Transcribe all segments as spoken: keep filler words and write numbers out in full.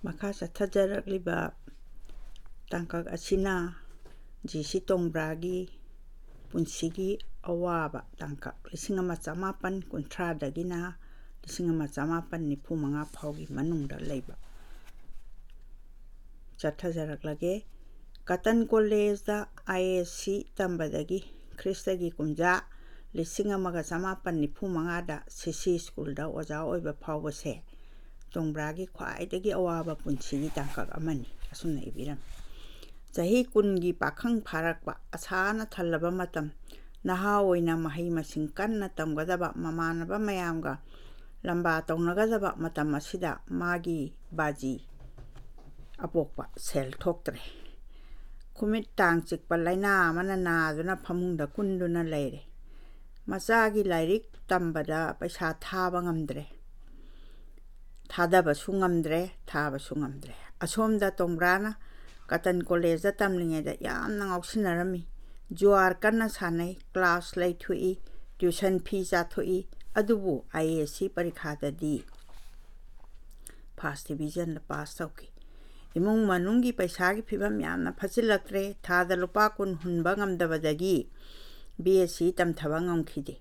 ꯃꯈꯥ ꯆꯠꯊꯖꯔꯛꯂꯤꯕ ꯇꯥꯡꯀꯛ ꯑꯁꯤꯅ ꯖꯤ ꯁꯤ ꯇꯣꯡꯕ꯭ꯔꯥꯒꯤ ꯄꯨꯟꯁꯤꯒꯤ ꯑꯋꯥꯕ ꯇꯥꯡꯀꯛ, ꯂꯤꯁꯤꯡ ꯑꯃ ꯆꯃꯥꯄꯟ ꯀꯨꯟꯊ꯭ꯔꯥꯗꯒꯤꯅ ꯂꯤꯁꯤꯡ ꯑꯃ ꯆꯃꯥꯄꯟ ꯅꯤꯐꯨ ꯃꯉꯥ ꯐꯥꯎꯒꯤ ꯃꯅꯨꯡꯗ ꯂꯩꯕ ꯆꯠꯊꯖꯔꯛꯂꯒꯦ꯫ ꯀꯇꯟ ꯀꯣꯂꯦꯖꯇ ꯑꯥꯏ ꯑꯦꯁ ꯁꯤ ꯇꯝꯕꯗꯒꯤ ꯈ꯭ꯔꯤꯁꯇꯒꯤ ꯀꯨꯝꯖꯥ ꯂꯤꯁꯤꯡ ꯑꯃꯒ ꯆꯃꯥꯄꯟ ꯅꯤꯐꯨ ꯃꯉꯥꯗ ꯁꯤ ꯁꯤ ꯁ꯭ꯀꯨꯜꯗ ꯑꯣꯖꯥ ꯑꯣꯏꯕ ꯐꯥꯎꯕꯁꯦ ꯇꯣꯡꯕ꯭ꯔꯥꯒꯤ ꯈ꯭ꯋꯥꯏꯗꯒꯤ ꯑꯋꯥꯕ ꯄꯨꯟꯁꯤꯒꯤ ꯇꯥꯡꯀꯛ ꯑꯃꯅꯤ꯫ ꯑꯁꯨꯝꯅ ꯏꯕꯤꯔꯝꯃꯤ: ꯆꯍꯤ ꯀꯨꯟꯒꯤ ꯄꯥꯈꯪ ꯐꯥꯔꯛꯄ, ꯑꯁꯥꯅ ꯊꯜꯂꯕ ꯃꯇꯝ, ꯅꯍꯥ ꯑꯣꯏꯅ ꯃꯍꯩ ꯃꯁꯤꯡ ꯀꯟꯅ ꯇꯝꯒꯗꯕ, ꯃꯃꯥꯟꯅꯕ ꯃꯌꯥꯝꯒ ꯂꯝꯕꯥ ꯇꯧꯅꯒꯗꯕ ꯃꯇꯝ ꯑꯁꯤꯗ ꯃꯥꯒꯤ ꯕꯥꯖꯤ ꯑꯄꯣꯛꯄ ꯁꯦꯜ ꯊꯣꯛꯇ꯭ꯔꯦ꯫ ꯈꯨꯃꯤꯠ ꯇꯥꯡ ꯆꯤꯛꯄ ꯂꯥꯏꯅꯥ ꯑꯃꯅ ꯅꯥꯗꯨꯅ ꯐꯃꯨꯡꯗ ꯀꯨꯟꯗꯨꯅ ꯂꯩꯔꯦ꯫ ꯃꯆꯥꯒꯤ ꯂꯥꯏꯔꯤꯛ ꯇꯝꯕꯗ ꯄꯩꯁꯥ ꯊꯥꯕ ꯉꯝꯗ꯭ꯔꯦ꯫ ꯊꯥꯗꯕꯁꯨ ꯉꯝꯗ꯭ꯔꯦ, ꯊꯥꯕꯁꯨ ꯉꯝꯗ꯭ꯔꯦ꯫ ꯑꯁꯣꯝꯗ ꯇꯣꯡꯕ꯭ꯔꯥꯅ ꯀꯇꯟ ꯀꯣꯂꯦꯖꯇ ꯇꯝꯂꯤꯉꯩꯗ ꯌꯥꯝꯅ ꯉꯥꯎꯁꯤꯟꯅꯔꯝꯃꯤ꯫ ꯖꯨꯋꯥꯔ ꯀꯟꯅ ꯁꯥꯟꯅꯩ, ꯀ꯭ꯂꯥꯁ ꯂꯩꯊꯣꯛꯏ, ꯇ꯭ꯌꯨꯁꯟ ꯐꯤ ꯆꯥꯊꯣꯛꯏ꯫ ꯑꯗꯨꯕꯨ I A S C ꯄꯔꯤꯈꯥꯗꯗꯤ first ꯗꯤꯕꯤꯖꯟꯗ pass ꯇꯧꯈꯤ꯫ ꯏꯃꯨꯡ ꯃꯅꯨꯡꯒꯤ ꯄꯩꯁꯥꯒꯤ ꯐꯤꯕꯝ ꯌꯥꯝꯅ ꯐꯠꯆꯤꯜꯂꯛꯇ꯭ꯔꯦ꯫ ꯊꯥꯗ ꯂꯨꯄꯥ ꯀꯨꯟ ꯍꯨꯟꯕ ꯉꯝꯗꯕꯗꯒꯤ ꯕꯤ ꯑꯦꯁ ꯁꯤ ꯇꯝꯊꯕ ꯉꯝꯈꯤꯗꯦ꯫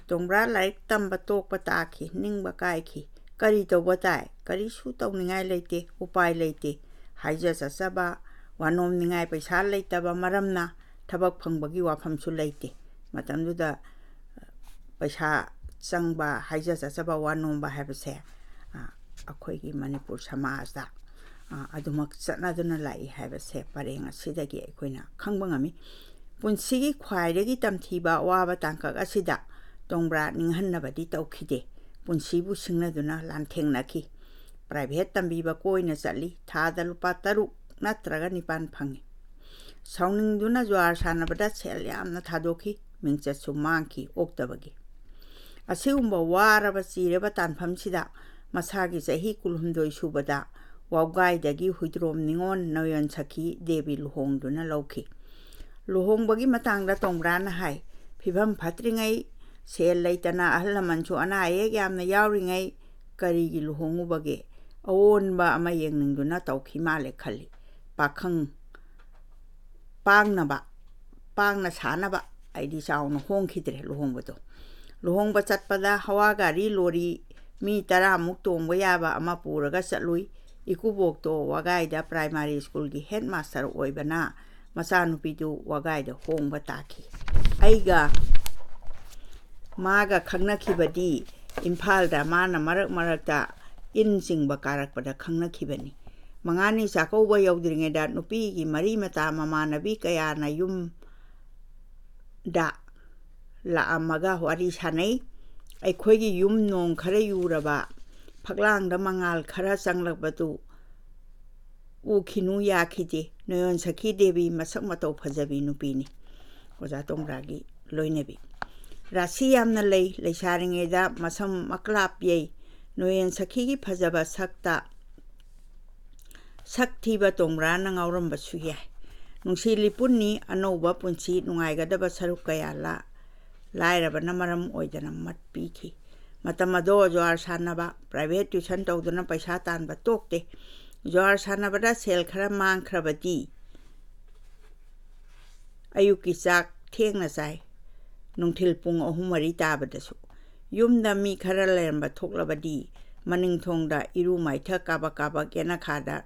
ꯇꯣꯡꯕ꯭ꯔꯥ ꯂꯥꯏꯔꯤꯛ ꯇꯝꯕ ꯇꯣꯛꯄ ꯇꯥꯈꯤ, ꯅꯤꯡꯕ ꯀꯥꯏꯈꯤ꯫ ꯀꯔꯤ ꯇꯧꯕ ꯇꯥꯏ? ꯀꯔꯤꯁꯨ ꯇꯧꯅꯤꯡꯉꯥꯏ ꯂꯩꯇꯦ, ꯎꯄꯥꯏ ꯂꯩꯇꯦ꯫ ꯍꯥꯏꯖ ꯆꯠꯆꯕ, ꯋꯥꯅꯣꯝꯅꯤꯡꯉꯥꯏ ꯄꯩꯁꯥ ꯂꯩꯇꯕ ꯃꯔꯝꯅ ꯊꯕꯛ ꯐꯪꯕꯒꯤ ꯋꯥꯐꯝꯁꯨ ꯂꯩꯇꯦ꯫ ꯃꯇꯝꯗꯨꯗ ꯄꯩꯁꯥ ꯆꯪꯕ, ꯍꯥꯏꯖ ꯆꯠꯆꯕ, ꯋꯥꯅꯣꯝꯕ ꯍꯥꯏꯕꯁꯦ, ꯑ, ꯑꯩꯈꯣꯏꯒꯤ ꯃꯅꯤꯄꯨꯔ ꯁꯃꯥꯖꯗ, ꯑ, ꯑꯗꯨꯃꯛ ꯆꯠꯅꯗꯨꯅ ꯂꯥꯛꯏ ꯍꯥꯏꯕꯁꯦ ꯄꯔꯦꯡ ꯑꯁꯤꯗꯒꯤ ꯑꯩꯈꯣꯏꯅ ꯈꯪꯕ ꯉꯝꯃꯤ꯫ ꯄꯨꯟꯁꯤꯒꯤ ꯈ꯭ꯋꯥꯏꯗꯒꯤ ꯇꯝꯊꯤꯕ ꯑꯋꯥꯕ ꯇꯥꯡꯀꯛ ꯑꯁꯤꯗ ꯇꯣꯡꯕ꯭ꯔꯥ ꯅꯤꯡꯍꯟꯅꯕꯗꯤ ꯇꯧꯈꯤꯗꯦ꯫ ꯄꯨꯟꯁꯤꯕꯨ ꯁꯤꯡꯅꯗꯨꯅ ꯂꯥꯟꯊꯦꯡꯅꯈꯤ꯫ ꯄ꯭ꯔꯥꯏꯚꯦꯠ ꯇꯝꯕꯤꯕ ꯀꯣꯏꯅ ꯆꯠꯂꯤ꯫ ꯊꯥꯗ ꯂꯨꯄꯥ ꯇꯔꯨꯛ ꯅꯠꯇ꯭ꯔꯒ ꯅꯤꯄꯥꯟ ꯐꯪꯉꯤ꯫ ꯁꯥꯎꯅꯤꯡꯗꯨꯅ ꯖꯨꯋꯥꯔ ꯁꯥꯟꯅꯕꯗ ꯁꯦꯜ ꯌꯥꯝꯅ ꯊꯥꯗꯣꯛꯈꯤ꯫ ꯃꯤꯡꯆꯠꯁꯨ ꯃꯥꯡꯈꯤ ꯑꯣꯛꯇꯕꯒꯤ꯫ ꯑꯁꯤꯒꯨꯝꯕ ꯋꯥꯔꯕ ꯆꯤꯔꯕ ꯇꯥꯟꯐꯝꯁꯤꯗ ꯃꯁꯥꯒꯤ ꯆꯍꯤ ꯀꯨꯟꯍꯨꯝꯗꯣꯏ ꯁꯨꯕꯗ ꯋꯥꯎꯒꯥꯏꯗꯒꯤ ꯍꯨꯏꯗ꯭ꯔꯣꯝ ꯅꯤꯉꯣꯜ ꯅꯣꯌꯣꯟ ꯁꯈꯤ ꯗꯦꯕꯤ ꯂꯨꯍꯣꯡꯗꯨꯅ ꯂꯧꯈꯤ꯫ ꯂꯨꯍꯣꯡꯕꯒꯤ ꯃꯇꯥꯡꯗ ꯇꯣꯡꯕ꯭ꯔꯥꯅ ꯍꯥꯏ, "ꯐꯤꯕꯝ ꯐꯠꯇ꯭ꯔꯤꯉꯩ, ꯁꯦꯜ ꯂꯩꯇꯅ, ꯑꯍꯜ ꯂꯃꯟꯁꯨ ꯑꯅꯥ ꯑꯌꯦꯛ ꯌꯥꯝꯅ ꯌꯥꯎꯔꯤꯉꯩ ꯀꯔꯤꯒꯤ ꯂꯨꯍꯣꯡꯉꯨꯕꯒꯦ? ꯑꯑꯣꯟꯕ ꯑꯃ ꯌꯦꯡꯅꯤꯡꯗꯨꯅ ꯇꯧꯈꯤ ꯃꯥꯜꯂꯦ ꯈꯜꯂꯤ꯫ ꯄꯥꯈꯪ ꯄꯥꯡꯅꯕ, ꯄꯥꯡꯅ ꯁꯥꯅꯕ ꯑꯩꯗꯤ ꯆꯥꯎꯅ ꯍꯣꯡꯈꯤꯗ꯭ꯔꯦ ꯂꯨꯍꯣꯡꯕꯗꯣ꯫ ꯂꯨꯍꯣꯡꯕ ꯆꯠꯄꯗ ꯍꯋꯥ ꯒꯥꯔꯤ ꯂꯣꯔꯤ ꯃꯤ ꯇꯔꯥꯃꯨꯛ ꯇꯣꯡꯕ ꯌꯥꯕ ꯑꯃ ꯄꯨꯔꯒ ꯆꯠꯂꯨꯏ꯫ ꯏꯀꯨꯕꯣꯛꯇꯣ ꯋꯥꯒꯥꯏꯗ ꯄ꯭ꯔꯥꯏꯃꯥꯔꯤ ꯁ꯭ꯀꯨꯜꯒꯤ ꯍꯦꯗꯃꯥꯁꯇꯔ ꯑꯣꯏꯕꯅ ꯃꯆꯥꯅꯨꯄꯤꯗꯨ ꯋꯥꯒꯥꯏꯗ ꯍꯣꯡꯕ ꯇꯥꯈꯤ꯫ ꯑꯩꯒ ꯃꯥꯒ ꯈꯪꯅꯈꯤꯕꯗꯤ ꯏꯝꯐꯥꯜꯗ ꯃꯥꯅ ꯃꯔꯛ ꯃꯔꯛꯇ ꯏꯟ ꯆꯤꯡꯕ ꯀꯥꯔꯛꯄꯗ ꯈꯪꯅꯈꯤꯕꯅꯤ꯫ ꯃꯉꯥꯅꯤ ꯆꯥꯛꯀꯧꯕ ꯌꯧꯗ꯭ꯔꯤꯉꯩꯗ ꯅꯨꯄꯤꯒꯤ ꯃꯔꯤ ꯃꯇꯥ ꯃꯃꯥꯟꯅꯕꯤ ꯀꯌꯥꯅ ꯌꯨꯝꯗ ꯂꯥꯛꯑꯝꯃꯒ ꯋꯥꯔꯤ ꯁꯥꯟꯅꯩ꯫ ꯑꯩꯈꯣꯏꯒꯤ ꯌꯨꯝ ꯅꯣꯡ ꯈꯔ ꯌꯨꯔꯕ, ꯐꯛꯂꯥꯡꯗ ꯃꯉꯥꯜ ꯈꯔ ꯆꯪꯂꯛꯄꯗꯨ ꯎꯈꯤꯅꯨ ꯌꯥꯈꯤꯗꯦ꯫ ꯅꯣꯌꯣꯟ ꯁꯈꯤ ꯗꯦꯕꯤ ꯃꯁꯛ ꯃꯇꯧ ꯐꯖꯕꯤ ꯅꯨꯄꯤꯅꯤ, ꯑꯣꯖꯥ ꯇꯣꯡꯕ꯭ꯔꯥꯒꯤ ꯂꯣꯏꯅꯕꯤ꯫ ꯔꯥꯁꯤ ꯌꯥꯝꯅ ꯂꯩ, ꯂꯩꯁꯥꯔꯤꯉꯩꯗ ꯃꯁꯝ ꯃꯀ꯭ꯂꯥꯞ ꯌꯩ꯫ ꯅꯣꯌꯣꯟ ꯁꯈꯤꯒꯤ ꯐꯖꯕ ꯁꯛꯇ ꯁꯛ ꯊꯤꯕ ꯇꯣꯡꯕ꯭ꯔꯥꯅ ꯉꯥꯎꯔꯝꯕꯁꯨ ꯌꯥꯏ꯫ ꯅꯨꯡꯁꯤ ꯂꯤꯄꯨꯟꯅꯤ, ꯑꯅꯧꯕ ꯄꯨꯟꯁꯤ ꯅꯨꯡꯉꯥꯏꯒꯗꯕ ꯁꯔꯨꯛ ꯀꯌꯥ ꯂꯥ-, ꯂꯥꯏꯔꯕꯅ ꯃꯔꯝ ꯑꯣꯏꯗꯅ ꯃꯠ ꯄꯤꯈꯤ꯫ ꯃꯇꯝ ꯑꯗꯣ ꯖ꯭ꯋꯥꯔ ꯁꯥꯟꯅꯕ, ꯄ꯭ꯔꯥꯏꯚꯦꯠ ꯇ꯭ꯌꯨꯁꯟ ꯇꯧꯗꯨꯅ ꯄꯩꯁꯥ ꯇꯥꯟꯕ ꯇꯣꯛꯇꯦ꯫ ꯖ꯭ꯋꯥꯔ ꯁꯥꯟꯅꯕꯗ ꯁꯦꯜ ꯈꯔ ꯃꯥꯡꯈ꯭ꯔꯕꯗꯤ ꯑꯌꯨꯛꯀꯤ ꯆꯥꯛ ꯊꯦꯡꯅ ꯆꯥꯏ, ꯅꯨꯡꯊꯤꯜ ꯄꯨꯡ ꯑꯍꯨꯝ ꯃꯔꯤ ꯇꯥꯕꯗꯁꯨ꯫ ꯌꯨꯝꯗ ꯃꯤ ꯈꯔ ꯂꯩꯔꯝꯕ ꯊꯣꯛꯂꯕꯗꯤ ꯃꯅꯤꯡ ꯊꯣꯡꯗ ꯏꯔꯨ ꯃꯥꯏꯊ ꯀꯥꯕꯛ ꯀꯥꯕꯛ ꯌꯦꯅꯈꯥꯗ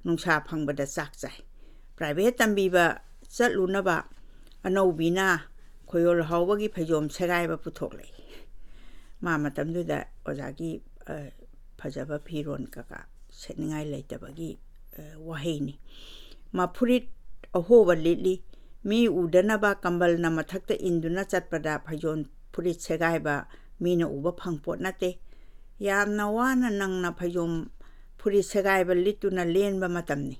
ꯅꯨꯡꯁꯥ ꯐꯪꯕꯗ ꯆꯥꯛ ꯆꯥꯏ꯫ ꯄ꯭ꯔꯥꯏꯚꯦꯠ ꯇꯝꯕꯤꯕ ꯆꯠꯂꯨꯅꯕ ꯑꯅꯧꯕꯤꯅ ꯈꯣꯏꯌꯣꯜ ꯍꯥꯎꯕꯒꯤ ꯐꯩꯖꯣꯝ ꯁꯦꯒꯥꯏꯕ ꯄꯨꯊꯣꯛꯂꯛꯏ꯫ ꯃꯥ ꯃꯇꯝꯗꯨꯗ ꯑꯣꯖꯥꯒꯤ, ꯑ, ꯐꯖꯕ ꯐꯤꯔꯣꯟ ꯀꯀꯥ ꯁꯦꯠꯅꯤꯡꯉꯥꯏ ꯂꯩꯇꯕꯒꯤ, ꯑ, ꯋꯥꯍꯩꯅꯤ꯫ ꯃꯐꯨꯔꯤꯠ ꯑꯍꯣꯕ ꯂꯤꯠꯂꯤ꯫ ꯃꯤ ꯎꯗꯅꯕ ꯀꯝꯕꯜꯅ ꯃꯊꯛꯇ ꯏꯟꯗꯨꯅ ꯆꯠꯄꯗ ꯐꯩꯖꯣꯝ ꯐꯨꯔꯤꯠ ꯁꯦꯒꯥꯏꯕ ꯃꯤꯅ ꯎꯕ ꯐꯪꯄꯣꯠ ꯅꯠꯇꯦ꯫ ꯌꯥꯝꯅ ꯋꯥꯅ ꯅꯪꯅ ꯐꯩꯖꯣꯝ ꯐꯨꯔꯤꯠ ꯁꯦꯒꯥꯏꯕ ꯂꯤꯠꯇꯨꯅ ꯂꯦꯟꯕ ꯃꯇꯝꯅꯤ꯫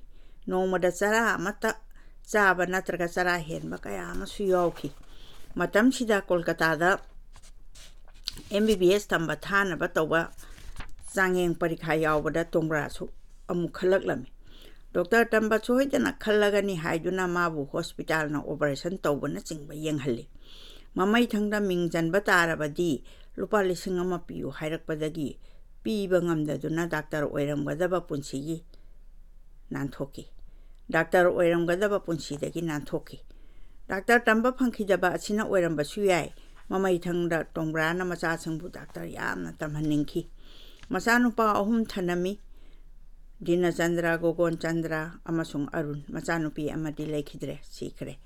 ꯅꯣꯡꯃꯗ ꯆꯔꯥ ꯑꯃꯠꯇ ꯆꯥꯕ ꯅꯠꯇ꯭ꯔꯒ ꯆꯔꯥ ꯍꯦꯟꯕ ꯀꯌꯥ ꯑꯃꯁꯨ ꯌꯥꯎꯈꯤ꯫ ꯃꯇꯝꯁꯤꯗ ꯀꯣꯜꯀꯇꯥꯗ ꯑꯦꯝ ꯕꯤ ꯕꯤ ꯑꯦꯁ ꯇꯝꯕ ꯊꯥꯅꯕ ꯇꯧꯕ ꯆꯥꯡꯌꯦꯡ ꯄꯔꯤꯈꯥ ꯌꯥꯎꯕꯗ ꯇꯣꯡꯕ꯭ꯔꯥꯁꯨ ꯑꯃꯨꯛ ꯈꯜꯂꯛꯂꯝꯃꯤ꯫ ꯗꯣꯛꯇꯔ ꯇꯝꯕ ꯁꯣꯏꯗꯅ ꯈꯜꯂꯒꯅꯤ ꯍꯥꯏꯗꯨꯅ ꯃꯥꯕꯨ ꯍꯣꯁꯄꯤꯇꯥꯜꯅ ꯑꯣꯄꯔꯦꯁꯟ ꯇꯧꯕꯅꯆꯤꯡꯕ ꯌꯦꯡꯍꯜꯂꯤ꯫ ꯃꯃꯩꯊꯪꯗ ꯃꯤꯡ ꯆꯟꯕ ꯇꯥꯔꯕꯗꯤ ꯂꯨꯄꯥ ꯂꯤꯁꯤꯡ ꯑꯃ ꯄꯤꯌꯨ ꯍꯥꯏꯔꯛꯄꯗꯒꯤ ꯄꯤꯕ ꯉꯝꯗꯗꯨꯅ ꯗꯥꯛꯇꯔ ꯑꯣꯏꯔꯝꯒꯗꯕ ꯄꯨꯟꯁꯤꯒꯤ ꯅꯥꯟꯊꯣꯛꯈꯤ꯫ ꯗꯥꯛꯇꯔ ꯑꯣꯏꯔꯝꯒꯗꯕ ꯄꯨꯟꯁꯤꯗꯒꯤ ꯅꯥꯟꯊꯣꯛꯈꯤ꯫ ꯗꯥꯛꯇꯔ ꯇꯝꯕ ꯐꯪꯈꯤꯗꯕ ꯑꯁꯤꯅ ꯑꯣꯏꯔꯝꯕꯁꯨ ꯌꯥꯏ꯫ ꯃꯃꯩꯊꯪꯗ ꯇꯣꯡꯕ꯭ꯔꯥꯅ ꯃꯆꯥꯁꯤꯡꯕꯨ ꯗꯥꯛꯇꯔ ꯌꯥꯝꯅ ꯇꯝꯍꯟꯅꯤꯡꯈꯤ꯫ ꯃꯆꯥꯅꯨꯄꯥ ꯑꯍꯨꯝ ꯊꯅꯝꯃꯤ꯫ ꯗꯤꯅꯆꯟꯗ꯭ꯔ, ꯒꯣꯒꯣꯟ ꯆꯟꯗ꯭ꯔ ꯑꯃꯁꯨꯡ ꯑꯔꯨꯟ꯫ ꯃꯆꯥꯅꯨꯄꯤ ꯑꯃꯗꯤ ꯂꯩꯈꯤꯗ꯭ꯔꯦ, ꯁꯤꯈ꯭ꯔꯦ꯫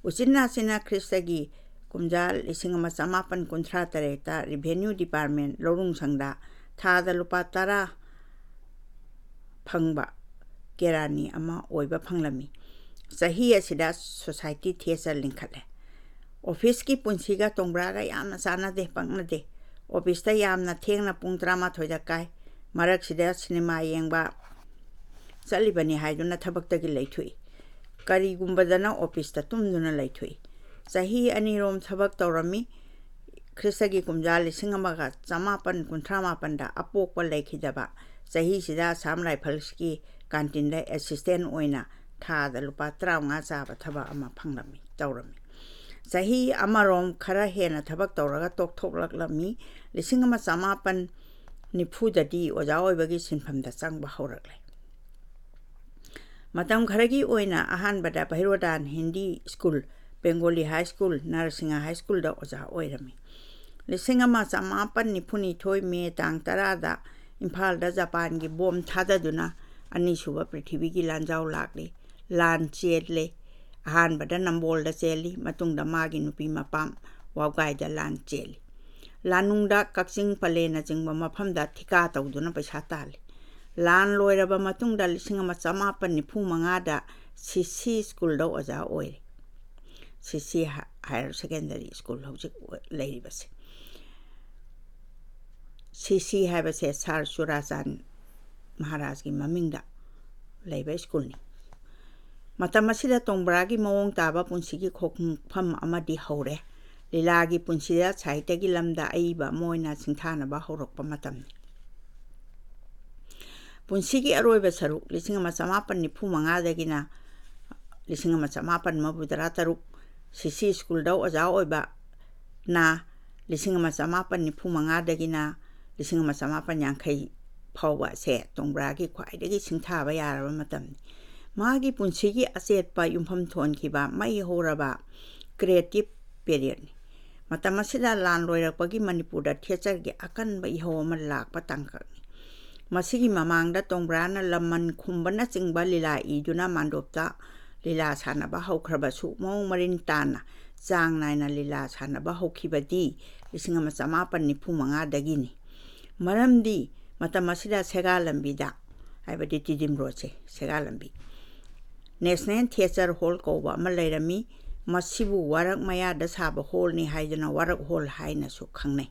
ꯎꯆꯤꯟ ꯅꯥꯆꯤꯟꯅ ꯈ꯭ꯔꯤꯁꯇꯒꯤ ꯀꯨꯝꯖꯥ ꯂꯤꯁꯤꯡ ꯑꯃ ꯆꯃꯥꯄꯟ ꯀꯨꯟꯊ꯭ꯔꯥ ꯇꯔꯦꯠꯇ revenue department ꯂꯧꯔꯨꯡ ꯁꯪꯗ ꯊꯥꯗ ꯂꯨꯄꯥ ꯇꯔꯥ ꯐꯪꯕ ꯀꯦꯔꯥꯅꯤ ꯑꯃ ꯑꯣꯏꯕ ꯐꯪꯂꯝꯃꯤ꯫ ꯆꯍꯤ ꯑꯁꯤꯗ society ꯊꯦꯆ ꯂꯤꯡꯈꯠꯂꯦ꯫ ꯑꯣꯐꯤꯁꯀꯤ ꯄꯨꯟꯁꯤꯒ ꯇꯣꯡꯕ꯭ꯔꯥꯒ ꯌꯥꯝꯅ ꯆꯥꯟꯅꯗꯦ, ꯄꯛꯅꯗꯦ꯫ ꯑꯣꯐꯤꯁꯇ ꯌꯥꯝꯅ ꯊꯦꯡꯅ ꯄꯨꯡ ꯇꯔꯥꯃꯥꯊꯣꯏꯗ ꯀꯥꯏ꯫ ꯃꯔꯛꯁꯤꯗ ꯁꯤꯅꯦꯃꯥ ꯌꯦꯡꯕ ꯆꯠꯂꯤꯕꯅꯤ ꯍꯥꯏꯗꯨꯅ ꯊꯕꯛꯇꯒꯤ ꯂꯩꯊꯣꯛꯏ꯫ ꯀꯔꯤꯒꯨꯝꯕꯗꯅ ꯑꯣꯐꯤꯁꯇ ꯇꯨꯝꯗꯨꯅ ꯂꯩꯊꯣꯛꯏ꯫ ꯆꯍꯤ ꯑꯅꯤꯔꯣꯝ ꯊꯕꯛ ꯇꯧꯔꯝꯃꯤ꯫ ꯈ꯭ꯔꯤꯁꯇꯒꯤ ꯀꯨꯝꯖꯥ ꯂꯤꯁꯤꯡ ꯑꯃꯒ ꯆꯃꯥꯄꯟ ꯀꯨꯟꯊ꯭ꯔꯥ ꯃꯥꯄꯟꯗ ꯑꯄꯣꯛꯄ ꯂꯩꯈꯤꯗꯕ ꯆꯍꯤꯁꯤꯗ ꯑꯁꯥꯝ ꯔꯥꯏꯐꯜꯁꯀꯤ ꯀꯥꯟꯇꯤꯟꯗ assistant ꯑꯣꯏꯅ ꯊꯥꯗ ꯂꯨꯄꯥ ꯇꯔꯥꯃꯉꯥ ꯆꯥꯕ ꯊꯕꯛ ꯑꯃ ꯐꯪꯂꯝꯃꯤ, ꯇꯧꯔꯝꯃꯤ꯫ ꯆꯍꯤ ꯑꯃꯔꯣꯝ ꯈꯔ ꯍꯦꯟꯅ ꯊꯕꯛ ꯇꯧꯔꯒ ꯇꯣꯛꯊꯣꯛꯂꯛꯂꯝꯃꯤ꯫ ꯂꯤꯁꯤꯡ ꯑꯃ ꯆꯃꯥꯄꯟ ꯅꯤꯐꯨꯗꯗꯤ ꯑꯣꯖꯥ ꯑꯣꯏꯕꯒꯤ ꯁꯤꯟꯐꯝꯗ ꯆꯪꯕ ꯍꯧꯔꯛꯂꯦ꯫ ꯃꯇꯝ ꯈꯔꯒꯤ ꯑꯣꯏꯅ ꯑꯍꯥꯟꯕꯗ Bhairodan Hindi school, Bengali high school, Narasingha high ꯁ꯭ꯀꯨꯜꯗ ꯑꯣꯖꯥ ꯑꯣꯏꯔꯝꯃꯤ꯫ ꯂꯤꯁꯤꯡ ꯑꯃ ꯆꯃꯥꯄꯟ ꯅꯤꯐꯨꯅꯤꯊꯣꯏ ꯃꯦ ꯇꯥꯡ ꯇꯔꯥꯗ ꯏꯝꯐꯥꯜꯗ ꯖꯄꯥꯟꯒꯤ ꯕꯣꯝ ꯊꯥꯗꯗꯨꯅ ꯑꯅꯤꯁꯨꯕ ꯄ꯭ꯔꯤꯊꯤꯕꯤꯒꯤ ꯂꯥꯟꯖꯥꯎ ꯂꯥꯛꯂꯤ꯫ ꯂꯥꯟ ꯆꯦꯜꯂꯦ꯫ ꯑꯍꯥꯟꯕꯗ ꯅꯝꯕꯣꯜꯗ ꯆꯦꯜꯂꯤ, ꯃꯇꯨꯡꯗ ꯃꯥꯒꯤ ꯅꯨꯄꯤ ꯃꯄꯥꯝ ꯋꯥꯕꯒꯥꯏꯗ ꯂꯥꯟ ꯆꯦꯜꯂꯤ꯫ ꯂꯥꯅꯨꯡꯗ, ꯀꯛꯆꯤꯡ, ꯄꯂꯦꯅꯆꯤꯡꯕ ꯃꯐꯝꯗ ꯊꯤꯀꯥ ꯇꯧꯗꯨꯅ ꯄꯩꯁꯥ ꯇꯥꯜꯂꯤ꯫ ꯂꯥꯟ ꯂꯣꯏꯔꯕ ꯃꯇꯨꯡꯗ ꯂꯤꯁꯤꯡ ꯑꯃ ꯆꯃꯥꯄꯟ ꯅꯤꯐꯨ ꯃꯉꯥꯗ ꯁꯤ ꯁꯤ ꯁ꯭ꯀꯨꯜꯗ ꯑꯣꯖꯥ ꯑꯣꯏꯔꯤ꯫ ꯁꯤ ꯁꯤ ꯍꯥ-, higher secondary school ꯍꯧꯖꯤꯛ ꯑꯣꯏ-, ꯂꯩꯔꯤꯕꯁꯦ꯫ ꯁꯤ ꯁꯤ ꯍꯥꯏꯕꯁꯦ ꯁꯥꯔ ꯆꯨꯔꯥꯆꯥꯟ ꯃꯍꯥꯔꯥꯖꯒꯤ ꯃꯃꯤꯡꯗ ꯂꯩꯕ ꯁ꯭ꯀꯨꯜꯅꯤ꯫ ꯃꯇꯝ ꯑꯁꯤꯗ ꯇꯣꯡꯕ꯭ꯔꯥꯒꯤ ꯃꯑꯣꯡ ꯇꯥꯕ ꯄꯨꯟꯁꯤꯒꯤ ꯈꯣꯡꯐꯝ ꯑꯃꯗꯤ ꯍꯧꯔꯦ꯫ ꯂꯤꯂꯥꯒꯤ ꯄꯨꯟꯁꯤꯗ ꯁꯥꯍꯤꯇ꯭ꯌꯒꯤ ꯂꯝꯗ ꯑꯏꯕ ꯑꯃ ꯑꯣꯏꯅ ꯁꯤꯡꯊꯥꯅꯕ ꯍꯧꯔꯛꯄ ꯃꯇꯝꯅꯤ꯫ ꯄꯨꯟꯁꯤꯒꯤ ꯑꯔꯣꯏꯕ ꯁꯔꯨꯛ, ꯂꯤꯁꯤꯡ ꯑꯃ ꯆꯃꯥꯄꯟ ꯅꯤꯐꯨ ꯃꯉꯥꯗꯒꯤꯅ ꯂꯤꯁꯤꯡ ꯑꯃ ꯆꯃꯥꯄꯟ ꯃꯧꯗ꯭ꯔꯥ ꯇꯔꯨꯛ, ꯁꯤ ꯁꯤ ꯁ꯭ꯀꯨꯜꯗ ꯑꯣꯖꯥ ꯑꯣꯏꯕꯅ ꯂꯤꯁꯤꯡ ꯑꯃ ꯆꯃꯥꯄꯟ ꯅꯤꯐꯨ ꯃꯉꯥꯗꯒꯤꯅ ꯂꯤꯁꯤꯡ ꯑꯃ ꯆꯃꯥꯄꯟ ꯌꯥꯡꯈꯩ ꯐꯥꯎꯕ ꯑꯁꯦ ꯇꯣꯡꯕ꯭ꯔꯥꯒꯤ ꯈ꯭ꯋꯥꯏꯗꯒꯤ ꯁꯤꯡꯊꯥꯕ ꯌꯥꯔꯕ ꯃꯇꯝꯅꯤ꯫ ꯃꯍꯥꯛꯀꯤ ꯄꯨꯟꯁꯤꯒꯤ ꯑꯆꯦꯠꯄ ꯌꯨꯝꯐꯝ ꯊꯣꯟꯈꯤꯕ ꯃꯩ ꯍꯧꯔꯕ creative periodꯅꯤ꯫ ꯃꯇꯝ ꯑꯁꯤꯗ ꯂꯥꯟ ꯂꯣꯏꯔꯛꯄꯒꯤ ꯃꯅꯤꯄꯨꯔꯗ ꯊꯤꯌꯦꯇꯔꯒꯤ ꯑꯀꯟꯕ ꯏꯍꯧ ꯑꯃ ꯂꯥꯛꯄ ꯇꯥꯡꯀꯛꯅꯤ꯫ ꯃꯁꯤꯒꯤ ꯃꯃꯥꯡꯗ ꯇꯣꯡꯕ꯭ꯔꯥꯅ ꯂꯃꯟ ꯈꯨꯝꯕꯅꯆꯤꯡꯕ ꯂꯤꯂꯥ ꯏꯗꯨꯅ ꯃꯥꯟꯗꯣꯞꯇ ꯂꯤꯂꯥ ꯁꯥꯟꯅꯕ ꯍꯧꯈ꯭ꯔꯕꯁꯨ, ꯃꯑꯣꯡ ꯃꯔꯤꯟ ꯇꯥꯅ ꯆꯥꯡ ꯅꯥꯏꯅ ꯂꯤꯂꯥ ꯁꯥꯟꯅꯕ ꯍꯧꯈꯤꯕꯗꯤ ꯂꯤꯁꯤꯡ ꯑꯃ ꯆꯃꯥꯄꯟ ꯅꯤꯐꯨ ꯃꯉꯥꯗꯒꯤꯅꯤ꯫ ꯃꯔꯝꯗꯤ ꯃꯇꯝ ꯑꯁꯤꯗ ꯁꯦꯒꯥ ꯂꯝꯕꯤꯗ, ꯍꯥꯏꯕꯗꯤ ꯇꯤꯗꯤꯝ ꯔꯣꯗꯁꯦ, ꯁꯦꯒꯥ ꯂꯝꯕꯤ, National Theatre Hall ꯀꯧꯕ ꯑꯃ ꯂꯩꯔꯝꯃꯤ꯫ ꯃꯁꯤꯕꯨ ꯋꯥꯔꯛ ꯃꯌꯥꯗ ꯁꯥꯕ ꯍꯣꯜꯅꯤ ꯍꯥꯏꯗꯨꯅ ꯋꯥꯔꯛ ꯍꯣꯜ ꯍꯥꯏꯅꯁꯨ ꯈꯪꯅꯩ꯫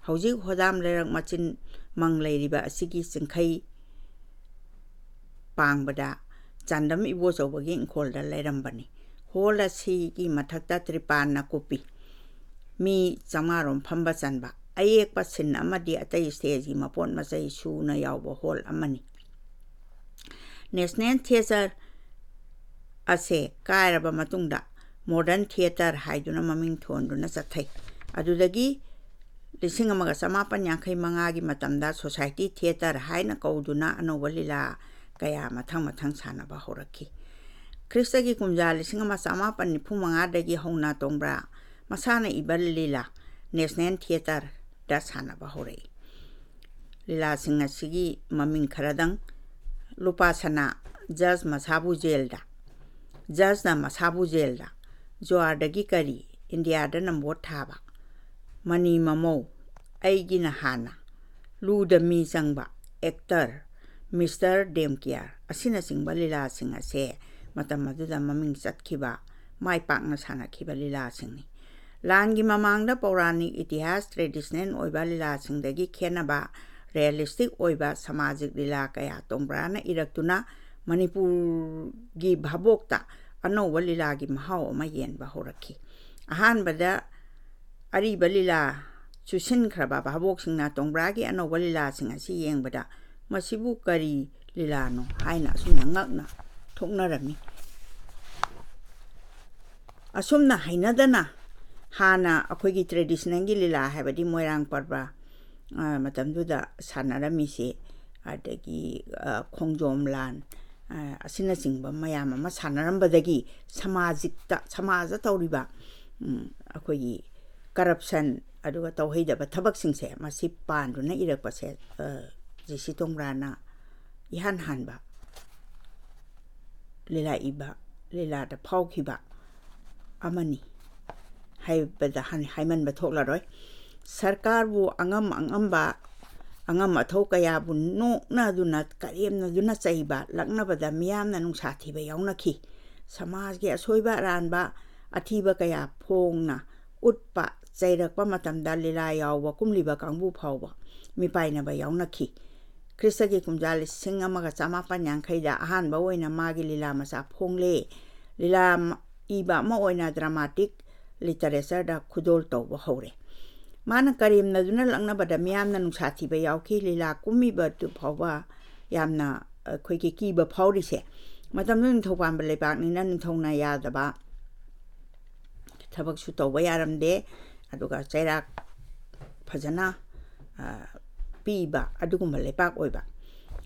ꯍꯧꯖꯤꯛ ꯍꯣꯗꯥꯝ ꯂꯩꯔꯛ ꯃꯆꯤꯟ ꯃꯪ ꯂꯩꯔꯤꯕ ꯑꯁꯤꯒꯤ ꯆꯤꯡꯈꯩ ꯄꯥꯡꯕꯗ ꯆꯥꯟꯗꯝ ꯏꯕꯣꯆꯧꯕꯒꯤ ꯏꯪꯈꯣꯜꯗ ꯂꯩꯔꯝꯕꯅꯤ꯫ ꯍꯣꯜ ꯑꯁꯤꯒꯤ ꯃꯊꯛꯇ ꯇ꯭ꯔꯤꯄꯥꯟꯅ ꯀꯨꯞꯄꯤ꯫ ꯃꯤ ꯆꯥꯝꯃꯉꯥ ꯔꯣꯝ ꯐꯝꯕ ꯆꯟꯕ꯫ ꯑꯌꯦꯛꯄ ꯁꯤꯟ ꯑꯃꯗꯤ ꯑꯇꯩ ꯁ꯭ꯇꯦꯖꯒꯤ ꯃꯄꯣꯠ ꯃꯆꯩ ꯁꯨꯅ ꯌꯥꯎꯕ ꯍꯣꯜ ꯑꯃꯅꯤ꯫ National Theatre ꯑꯁꯦ ꯀꯥꯏꯔꯕ ꯃꯇꯨꯡꯗ Modern Theatre ꯍꯥꯏꯗꯨꯅ ꯃꯃꯤꯡ ꯊꯣꯟꯗꯨꯅ ꯆꯠꯊꯩ꯫ ꯑꯗꯨꯗꯒꯤ ꯂꯤꯁꯤꯡ ꯑꯃꯒ ꯆꯃꯥꯄꯟ ꯌꯥꯡꯈꯩ ꯃꯉꯥꯒꯤ ꯃꯇꯝꯗ Society Theatre ꯍꯥꯏꯅ ꯀꯧꯗꯨꯅ ꯑꯅꯧꯕ ꯂꯤꯂꯥ ꯀꯌꯥ ꯃꯊꯪ ꯃꯊꯪ ꯁꯥꯟꯅꯕ ꯍꯧꯔꯛꯈꯤ꯫ ꯈ꯭ꯔꯤꯁꯇꯒꯤ ꯀꯨꯝꯖꯥ ꯂꯤꯁꯤꯡ ꯑꯃ ꯆꯃꯥꯄꯟ ꯅꯤꯐꯨ ꯃꯉꯥꯗꯒꯤ ꯍꯧꯅ ꯇꯣꯡꯕ꯭ꯔꯥ ꯃꯁꯥꯅ ꯏꯕ ꯂꯤꯂꯥ National Theatre ꯗ ꯁꯥꯟꯅꯕ ꯍꯧꯔꯛꯏ꯫ ꯂꯤꯂꯥꯁꯤꯡ ꯑꯁꯤꯒꯤ ꯃꯃꯤꯡ ꯈꯔꯗꯪ: ꯂꯨꯄꯥ ꯁꯅꯥ, ꯖꯁ ꯃꯁꯥꯕꯨ ꯖꯦꯜꯗ, ꯖꯁꯅ ꯃꯁꯥꯕꯨ ꯖꯦꯜꯗ, ꯖ꯭ꯋꯥꯔꯗꯒꯤ ꯀꯔꯤ, ꯏꯟꯗꯤꯌꯥꯗ ꯅꯝꯕꯣꯠ ꯊꯥꯕ, ꯃꯅꯤ ꯃꯃꯧ, ꯑꯩꯒꯤꯅ ꯍꯥꯟꯅ, ꯂꯨꯗ ꯃꯤ ꯆꯪꯕ, ꯑꯦꯛꯇꯔ, ꯃꯤꯁꯇꯔ ꯗꯦꯝꯀꯤꯌꯥꯔ ꯑꯁꯤꯅꯆꯤꯡꯕ ꯂꯤꯂꯥꯁꯤꯡ ꯑꯁꯦ ꯃꯇꯝ ꯑꯗꯨꯗ ꯃꯃꯤꯡ ꯆꯠꯈꯤꯕ, ꯃꯥꯏ ꯄꯥꯛꯅ ꯁꯥꯟꯅꯈꯤꯕ ꯂꯤꯂꯥꯁꯤꯡꯅꯤ꯫ ꯂꯥꯟꯒꯤ ꯃꯃꯥꯡꯗ ꯄꯧꯔꯥꯅꯤꯛ ꯏꯇꯤꯍꯥꯁ, traditional ꯑꯣꯏꯕ ꯂꯤꯂꯥꯁꯤꯡꯗꯒꯤ ꯈꯦꯠꯅꯕ, realistic ꯑꯣꯏꯕ ꯁꯃꯥꯖꯤꯛ ꯂꯤꯂꯥ ꯀꯌꯥ ꯇꯣꯡꯕ꯭ꯔꯥꯅ ꯏꯔꯛꯇꯨꯅ ꯃꯅꯤꯄꯨꯔꯒꯤ ꯚꯥꯕꯣꯛꯇ ꯑꯅꯧꯕ ꯂꯤꯂꯥꯒꯤ ꯃꯍꯥꯎ ꯑꯃ ꯌꯦꯟꯕ ꯍꯧꯔꯛꯈꯤ꯫ ꯑꯍꯥꯟꯕꯗ ꯑꯔꯤꯕ ꯂꯤꯂꯥ ꯆꯨꯁꯤꯟꯈ꯭ꯔꯕ ꯚꯥꯕꯣꯛꯁꯤꯡꯅ ꯇꯣꯡꯕ꯭ꯔꯥꯒꯤ ꯑꯅꯧꯕ ꯂꯤꯂꯥꯁꯤꯡ ꯑꯁꯤ ꯌꯦꯡꯕꯗ "ꯃꯁꯤꯕꯨ ꯀꯔꯤ ꯂꯤꯂꯥꯅꯣ?" ꯍꯥꯏꯅ ꯑꯁꯨꯝꯅ ꯉꯛꯅ ꯊꯣꯛꯅꯔꯝꯃꯤ꯫ ꯑꯁꯨꯝꯅ ꯍꯩꯅꯗꯅ ꯍꯥꯟꯅ ꯑꯩꯈꯣꯏꯒꯤ traditionalꯒꯤ ꯂꯤꯂꯥ, ꯍꯥꯏꯕꯗꯤ ꯃꯣꯏꯔꯥꯡ ꯄꯔꯕ, ꯃꯇꯝꯗꯨꯗ ꯁꯥꯟꯅꯔꯝꯃꯤꯁꯤ, ꯑꯗꯒꯤ ꯈꯣꯡꯖꯣꯝ ꯂꯥꯟ ꯑꯁꯤꯅꯆꯤꯡꯕ ꯃꯌꯥꯝ ꯑꯃ ꯁꯥꯟꯅꯔꯝꯕꯗꯒꯤ ꯁꯃꯥꯖꯤꯛꯇ, ꯁꯃꯥꯖꯇ ꯇꯧꯔꯤꯕ ꯑꯩꯈꯣꯏꯒꯤ ꯀꯔꯞꯁꯟ ꯑꯗꯨꯒ ꯇꯧꯍꯩꯗꯕ ꯊꯕꯛꯁꯤꯡꯁꯦ ꯃꯁꯤ ꯄꯥꯟꯗꯨꯅ ꯏꯔꯛꯄꯁꯦ ꯖꯤ ꯁꯤ ꯇꯣꯡꯕ꯭ꯔꯥꯅ ꯏꯍꯥꯟ ꯍꯥꯟꯕ ꯂꯤꯂꯥ ꯏꯕ, ꯂꯤꯂꯥꯗ ꯐꯥꯎꯈꯤꯕ ꯑꯃꯅꯤ ꯍꯥꯏꯕꯗ ꯍꯥꯏꯃꯟꯕ ꯊꯣꯛꯂꯔꯣꯏ꯫ ꯁꯔꯀꯥꯔꯕꯨ ꯑꯉꯝ ꯑꯉꯝꯕ, ꯑꯉꯝ ꯑꯊꯧ ꯀꯌꯥꯕꯨ ꯅꯣꯛꯅꯗꯨꯅ, ꯀꯔꯦꯝꯅꯗꯨꯅ ꯆꯩꯕ, ꯂꯛꯅꯕꯗ ꯃꯤꯌꯥꯝꯅ ꯅꯨꯡꯁꯥ ꯊꯤꯕ ꯌꯥꯎꯅꯈꯤ꯫ ꯁꯃꯥꯖꯒꯤ ꯑꯁꯣꯏꯕ ꯑꯔꯥꯟꯕ, ꯑꯊꯤꯕ ꯀꯌꯥ ꯐꯣꯡꯅ ꯎꯠꯄ, ꯆꯩꯔꯛꯄ ꯃꯇꯝꯗ ꯂꯤꯂꯥ ꯌꯥꯎꯕ ꯀꯨꯝꯂꯤꯕ ꯀꯥꯡꯕꯨ ꯐꯥꯎꯕ ꯃꯤꯄꯥꯏꯅꯕ ꯌꯥꯎꯅꯈꯤ꯫ ꯈ꯭ꯔꯤꯁꯇꯒꯤ ꯀꯨꯝꯖꯥ ꯂꯤꯁꯤꯡ ꯑꯃꯒ ꯆꯃꯥꯄꯟ ꯌꯥꯡꯈꯩꯗ ꯑꯍꯥꯟꯕ ꯑꯣꯏꯅ ꯃꯥꯒꯤ ꯂꯤꯂꯥ ꯃꯆꯥ ꯐꯣꯡꯂꯦ꯫ ꯂꯤꯂꯥ ꯏꯕ ꯑꯃ ꯑꯣꯏꯅ ꯗ꯭ꯔꯃꯥꯇꯤꯛ ꯂꯤꯇꯔꯦꯆꯔꯗ ꯈꯨꯗꯣꯜ ꯇꯧꯕ ꯍꯧꯔꯦ꯫ ꯃꯥꯅ ꯀꯔꯦꯝꯅꯗꯨꯅ ꯂꯛꯅꯕꯗ ꯃꯤꯌꯥꯝꯅ ꯅꯨꯡꯁꯥ ꯊꯤꯕ ꯌꯥꯎꯈꯤ꯫ ꯂꯤꯂꯥ ꯀꯨꯝꯃꯤꯕꯗꯨ ꯐꯥꯎꯕ ꯌꯥꯝꯅ ꯑꯩꯈꯣꯏꯒꯤ ꯀꯤꯕ ꯐꯥꯎꯔꯤꯁꯦ, ꯃꯇꯝꯗꯨꯗ ꯅꯤꯡꯊꯧ ꯄꯥꯟꯕ ꯂꯩꯕꯥꯛꯅꯤꯅ ꯅꯤꯡꯊꯧꯅ ꯌꯥꯗꯕ ꯊꯕꯛꯁꯨ ꯇꯧꯕ ꯌꯥꯔꯝꯗꯦ꯫ ꯑꯗꯨꯒ ꯆꯩꯔꯥꯛ ꯐꯖꯅ ꯄꯤꯕ ꯑꯗꯨꯒꯨꯝꯕ ꯂꯩꯕꯥꯛ ꯑꯣꯏꯕ꯫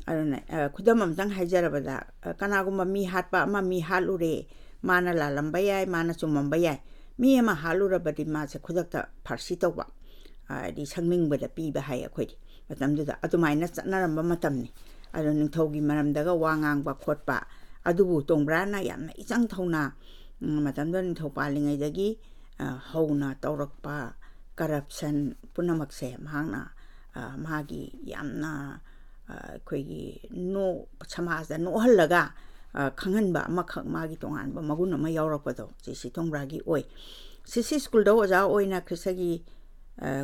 ꯑꯗꯨꯅ ꯈꯨꯗꯝ ꯑꯃꯇꯪ ꯍꯥꯏꯖꯔꯕꯗ, ꯀꯅꯥꯒꯨꯝꯕ ꯃꯤ ꯍꯥꯠꯄ ꯑꯃ ꯃꯤ ꯍꯥꯠꯂꯨꯔꯦ, ꯃꯥꯅ ꯂꯥꯜꯂꯝꯕ ꯌꯥꯏ, ꯃꯥꯅ ꯆꯨꯝꯃꯝꯕ ꯌꯥꯏ, ꯃꯤ ꯑꯃ ꯍꯥꯠꯂꯨꯔꯕꯗꯤ ꯃꯥꯁꯦ ꯈꯨꯗꯛꯇ ꯐꯥꯔꯁꯤ ꯇꯧꯕ, ꯍꯥꯏꯗꯤ ꯁꯪꯅꯤꯡꯕꯗ ꯄꯤꯕ ꯍꯥꯏ ꯑꯩꯈꯣꯏꯗꯤ꯫ ꯃꯇꯝꯗꯨꯗ ꯑꯗꯨꯃꯥꯏꯅ ꯆꯠꯅꯔꯝꯕ ꯃꯇꯝꯅꯤ꯫ ꯑꯗꯣ ꯅꯤꯡꯊꯧꯒꯤ ꯃꯔꯝꯗꯒ ꯋꯥ ꯉꯥꯡꯕ ꯈꯣꯠꯄ, ꯑꯗꯨꯕꯨ ꯇꯣꯡꯕ꯭ꯔꯥꯅ ꯌꯥꯝꯅ ꯏꯆꯪ ꯊꯧꯅ, ꯃꯇꯝꯗꯨꯗ ꯅꯤꯡꯊꯧ ꯄꯥꯜꯂꯤꯉꯩꯗꯒꯤ ꯍꯧꯅ ꯇꯧꯔꯛꯄ ꯀꯔꯞꯁꯟ ꯄꯨꯝꯅꯃꯛꯁꯦ ꯃꯍꯥꯛꯅ ꯃꯥꯒꯤ ꯌꯥꯝꯅ ꯑꯩꯈꯣꯏꯒꯤ ꯅꯣꯛ-, ꯁꯃꯥꯖꯇ ꯅꯣꯛꯍꯜꯂꯒ ꯈꯪꯍꯟꯕ ꯑꯃꯈꯛ, ꯃꯥꯒꯤ ꯇꯣꯉꯥꯟꯕ ꯃꯒꯨꯟ ꯑꯃ ꯌꯥꯎꯔꯛꯄꯗꯣ ꯖꯤ ꯁꯤ ꯇꯣꯡꯕ꯭ꯔꯥꯒꯤ ꯑꯣꯏ꯫ ꯁꯤ ꯁꯤ ꯁ꯭ꯀꯨꯜꯗ ꯑꯣꯖꯥ ꯑꯣꯏꯅ ꯈ꯭ꯔꯤꯁꯇꯒꯤ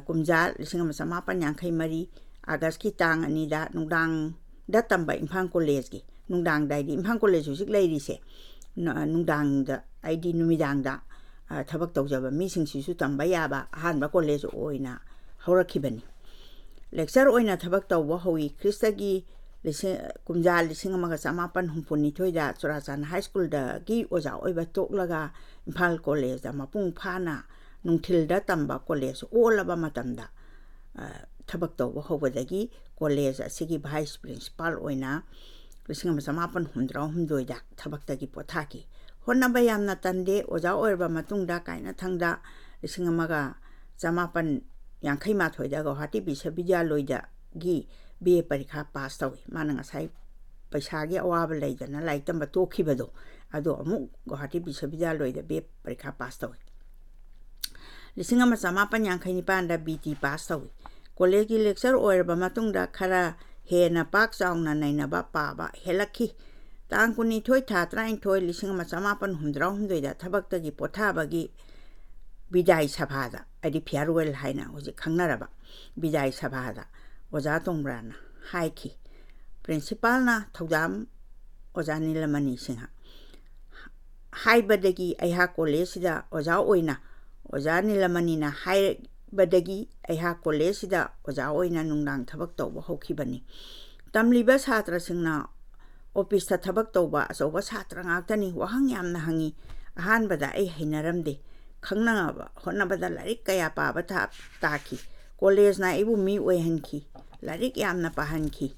ꯀꯨꯝꯖꯥ ꯂꯤꯁꯤꯡ ꯑꯃ ꯆꯃꯥꯄꯟ ꯌꯥꯡꯈꯩ ꯃꯔꯤ ꯑꯥꯒꯁꯀꯤ ꯇꯥꯡ ꯑꯅꯤꯗ ꯅꯨꯡꯗꯥꯡꯗ ꯇꯝꯕ ꯏꯝꯐꯥꯜ ꯀꯣꯂꯦꯖꯀꯤ, ꯅꯨꯡꯗꯥꯡꯗ ꯍꯥꯏꯗꯤ ꯏꯝꯐꯥꯜ ꯀꯣꯂꯦꯖ ꯍꯧꯖꯤꯛ ꯂꯩꯔꯤꯁꯦ, ꯅꯨꯡꯗꯥꯡꯗ ꯍꯥꯏꯗꯤ ꯅꯨꯃꯤꯗꯥꯡꯗ ꯊꯕꯛ ꯇꯧꯖꯕ ꯃꯤꯁꯤꯡꯁꯤꯁꯨ ꯇꯝꯕ ꯌꯥꯕ ꯑꯍꯥꯟꯕ ꯀꯣꯂꯦꯖ ꯑꯣꯏꯅ ꯍꯧꯔꯛꯈꯤꯕꯅꯤ꯫ ꯂꯦꯛꯆꯔ ꯑꯣꯏꯅ ꯊꯕꯛ ꯇꯧꯕ ꯍꯧꯏ꯫ ꯈ꯭ꯔꯤꯁꯇꯒꯤ ꯂꯤꯁꯤꯡ, ꯀꯨꯝꯖꯥ ꯂꯤꯁꯤꯡ ꯑꯃꯒ ꯆꯃꯥꯄꯟ ꯍꯨꯝꯐꯨ ꯅꯤꯊꯣꯏꯗ ꯆꯨꯔꯥꯆꯥꯟ ꯍꯥꯏ ꯁ꯭ꯀꯨꯜꯗꯒꯤ ꯑꯣꯖꯥ ꯑꯣꯏꯕ ꯇꯣꯛꯂꯒ ꯏꯝꯐꯥꯜ ꯀꯣꯂꯦꯖꯇ ꯃꯄꯨꯡ ꯐꯥꯅ ꯅꯨꯡꯊꯤꯜꯗ ꯇꯝꯕ ꯀꯣꯂꯦꯖ ꯑꯣꯜꯂꯕ ꯃꯇꯝꯗ, ꯊꯕꯛ ꯇꯧꯕ ꯍꯧꯕꯗꯒꯤ ꯀꯣꯂꯦꯖ ꯑꯁꯤꯒꯤ ꯚꯥꯏꯁ ꯄ꯭ꯔꯤꯟꯁꯤꯄꯥꯜ ꯑꯣꯏꯅ ꯂꯤꯁꯤꯡ ꯑꯃ ꯆꯃꯥꯄꯟ ꯍꯨꯝꯗ꯭ꯔꯥ ꯍꯨꯝꯗꯣꯏꯗ ꯊꯕꯛꯇꯒꯤ ꯄꯣꯊꯥꯈꯤ꯫ ꯍꯣꯠꯅꯕ ꯌꯥꯝꯅ ꯇꯟꯗꯦ꯫ ꯑꯣꯖꯥ ꯑꯣꯏꯔꯕ ꯃꯇꯨꯡꯗ ꯀꯥꯏꯅꯊꯪꯗ ꯂꯤꯁꯤꯡ ꯑꯃꯒ ꯆꯃꯥꯄꯟ ꯌꯥꯡꯈꯩ ꯃꯥꯊꯣꯏꯗ ꯒꯧꯍꯥꯇꯤ ꯕꯤꯁ꯭ꯋꯕꯤꯗ꯭ꯌꯥꯂꯣꯏꯗꯒꯤ ꯕꯤ ꯑꯦ ꯄꯔꯤꯈꯥ ꯄꯥꯁ ꯇꯧꯏ꯫ ꯃꯥꯅ ꯉꯁꯥꯏ ꯄꯩꯁꯥꯒꯤ ꯑꯋꯥꯕ ꯂꯩꯗꯅ ꯂꯥꯏꯔꯤꯛ ꯇꯝꯕ ꯇꯣꯛꯈꯤꯕꯗꯣ, ꯑꯗꯣ ꯑꯃꯨꯛ ꯒꯧꯍꯥꯇꯤ ꯕꯤꯁ꯭ꯋꯕꯤꯗ꯭ꯌꯥꯂꯣꯏꯗ ꯕꯤ ꯑꯦ ꯄꯔꯤꯈꯥ ꯄꯥꯁ ꯇꯧꯏ꯫ ꯂꯤꯁꯤꯡ ꯑꯃ ꯆꯃꯥꯄꯟ ꯌꯥꯡꯈꯩ ꯅꯤꯄꯥꯟꯗ ꯕꯤ ꯇꯤ ꯄꯥꯁ ꯇꯧꯏ꯫ ꯀꯣꯂꯦꯖꯀꯤ ꯂꯦꯛꯆꯔ ꯑꯣꯏꯔꯕ ꯃꯇꯨꯡꯗ ꯈꯔ ꯍꯦꯟꯅ ꯄꯥꯛ ꯆꯥꯎꯅ ꯅꯩꯅꯕ ꯄꯥꯕ ꯍꯦꯜꯂꯛꯈꯤ꯫ ꯇꯥꯡ ꯀꯨꯟꯅꯤꯊꯣꯏ ꯊꯥ ꯇꯔꯥꯅꯤꯊꯣꯏ ꯂꯤꯁꯤꯡ ꯑꯃ ꯆꯃꯥꯄꯟ ꯍꯨꯝꯗ꯭ꯔꯥ ꯍꯨꯝꯗꯣꯏꯗ ꯊꯕꯛꯇꯒꯤ ꯄꯣꯊꯥꯕꯒꯤ ꯕꯤꯗꯥꯏ ꯁꯚꯥꯗ, ꯍꯥꯏꯗꯤ ꯐꯤꯌꯥꯔꯋꯦꯜ ꯍꯥꯏꯅ ꯍꯧꯖꯤꯛ ꯈꯪꯅꯔꯕ ꯕꯤꯗꯥꯏ ꯁꯚꯥꯗ ꯑꯣꯖꯥ ꯇꯣꯡꯕ꯭ꯔꯥꯅ ꯍꯥꯏꯈꯤ, "ꯄ꯭ꯔꯤꯟꯁꯤꯄꯥꯜꯅ ꯊꯧꯗꯥꯝ ꯑꯣꯖꯥ ꯅꯤꯂꯃꯅꯤ ꯁꯤꯡꯍ ꯍꯥꯏꯕꯗꯒꯤ ꯑꯩꯍꯥꯛ ꯀꯣꯂꯦꯖꯁꯤꯗ ꯑꯣꯖꯥ ꯑꯣꯏꯅ, ꯑꯣꯖꯥ ꯅꯤꯂꯃꯅꯤꯅ ꯍꯥꯏꯕꯗꯒꯤ ꯑꯩꯍꯥꯛ ꯀꯣꯂꯦꯖꯁꯤꯗ ꯑꯣꯖꯥ ꯑꯣꯏꯅ ꯅꯨꯡꯗꯥꯡ ꯊꯕꯛ ꯇꯧꯕ ꯍꯧꯈꯤꯕꯅꯤ꯫ ꯇꯝꯂꯤꯕ ꯁꯥꯇ꯭ꯔꯁꯤꯡꯅ ꯑꯣꯐꯤꯁꯇ ꯊꯕꯛ ꯇꯧꯕ ꯑꯆꯧꯕ ꯁꯥꯇ꯭ꯔ ꯉꯥꯛꯇꯅꯤ꯫ ꯋꯥꯍꯪ ꯌꯥꯝꯅ ꯍꯪꯉꯤ꯫ ꯑꯍꯥꯟꯕꯗ ꯑꯩ ꯍꯩꯅꯔꯝꯗꯦ꯫ ꯈꯪꯅꯕ ꯍꯣꯠꯅꯕꯗ ꯂꯥꯏꯔꯤꯛ ꯀꯌꯥ ꯄꯥꯕ ꯊꯥ-, ꯇꯥꯈꯤ꯫ ꯀꯣꯂꯦꯖꯅ ꯑꯩꯕꯨ ꯃꯤ ꯑꯣꯏꯍꯟꯈꯤ꯫ ꯂꯥꯏꯔꯤꯛ ꯌꯥꯝꯅ ꯄꯥꯍꯟꯈꯤ꯫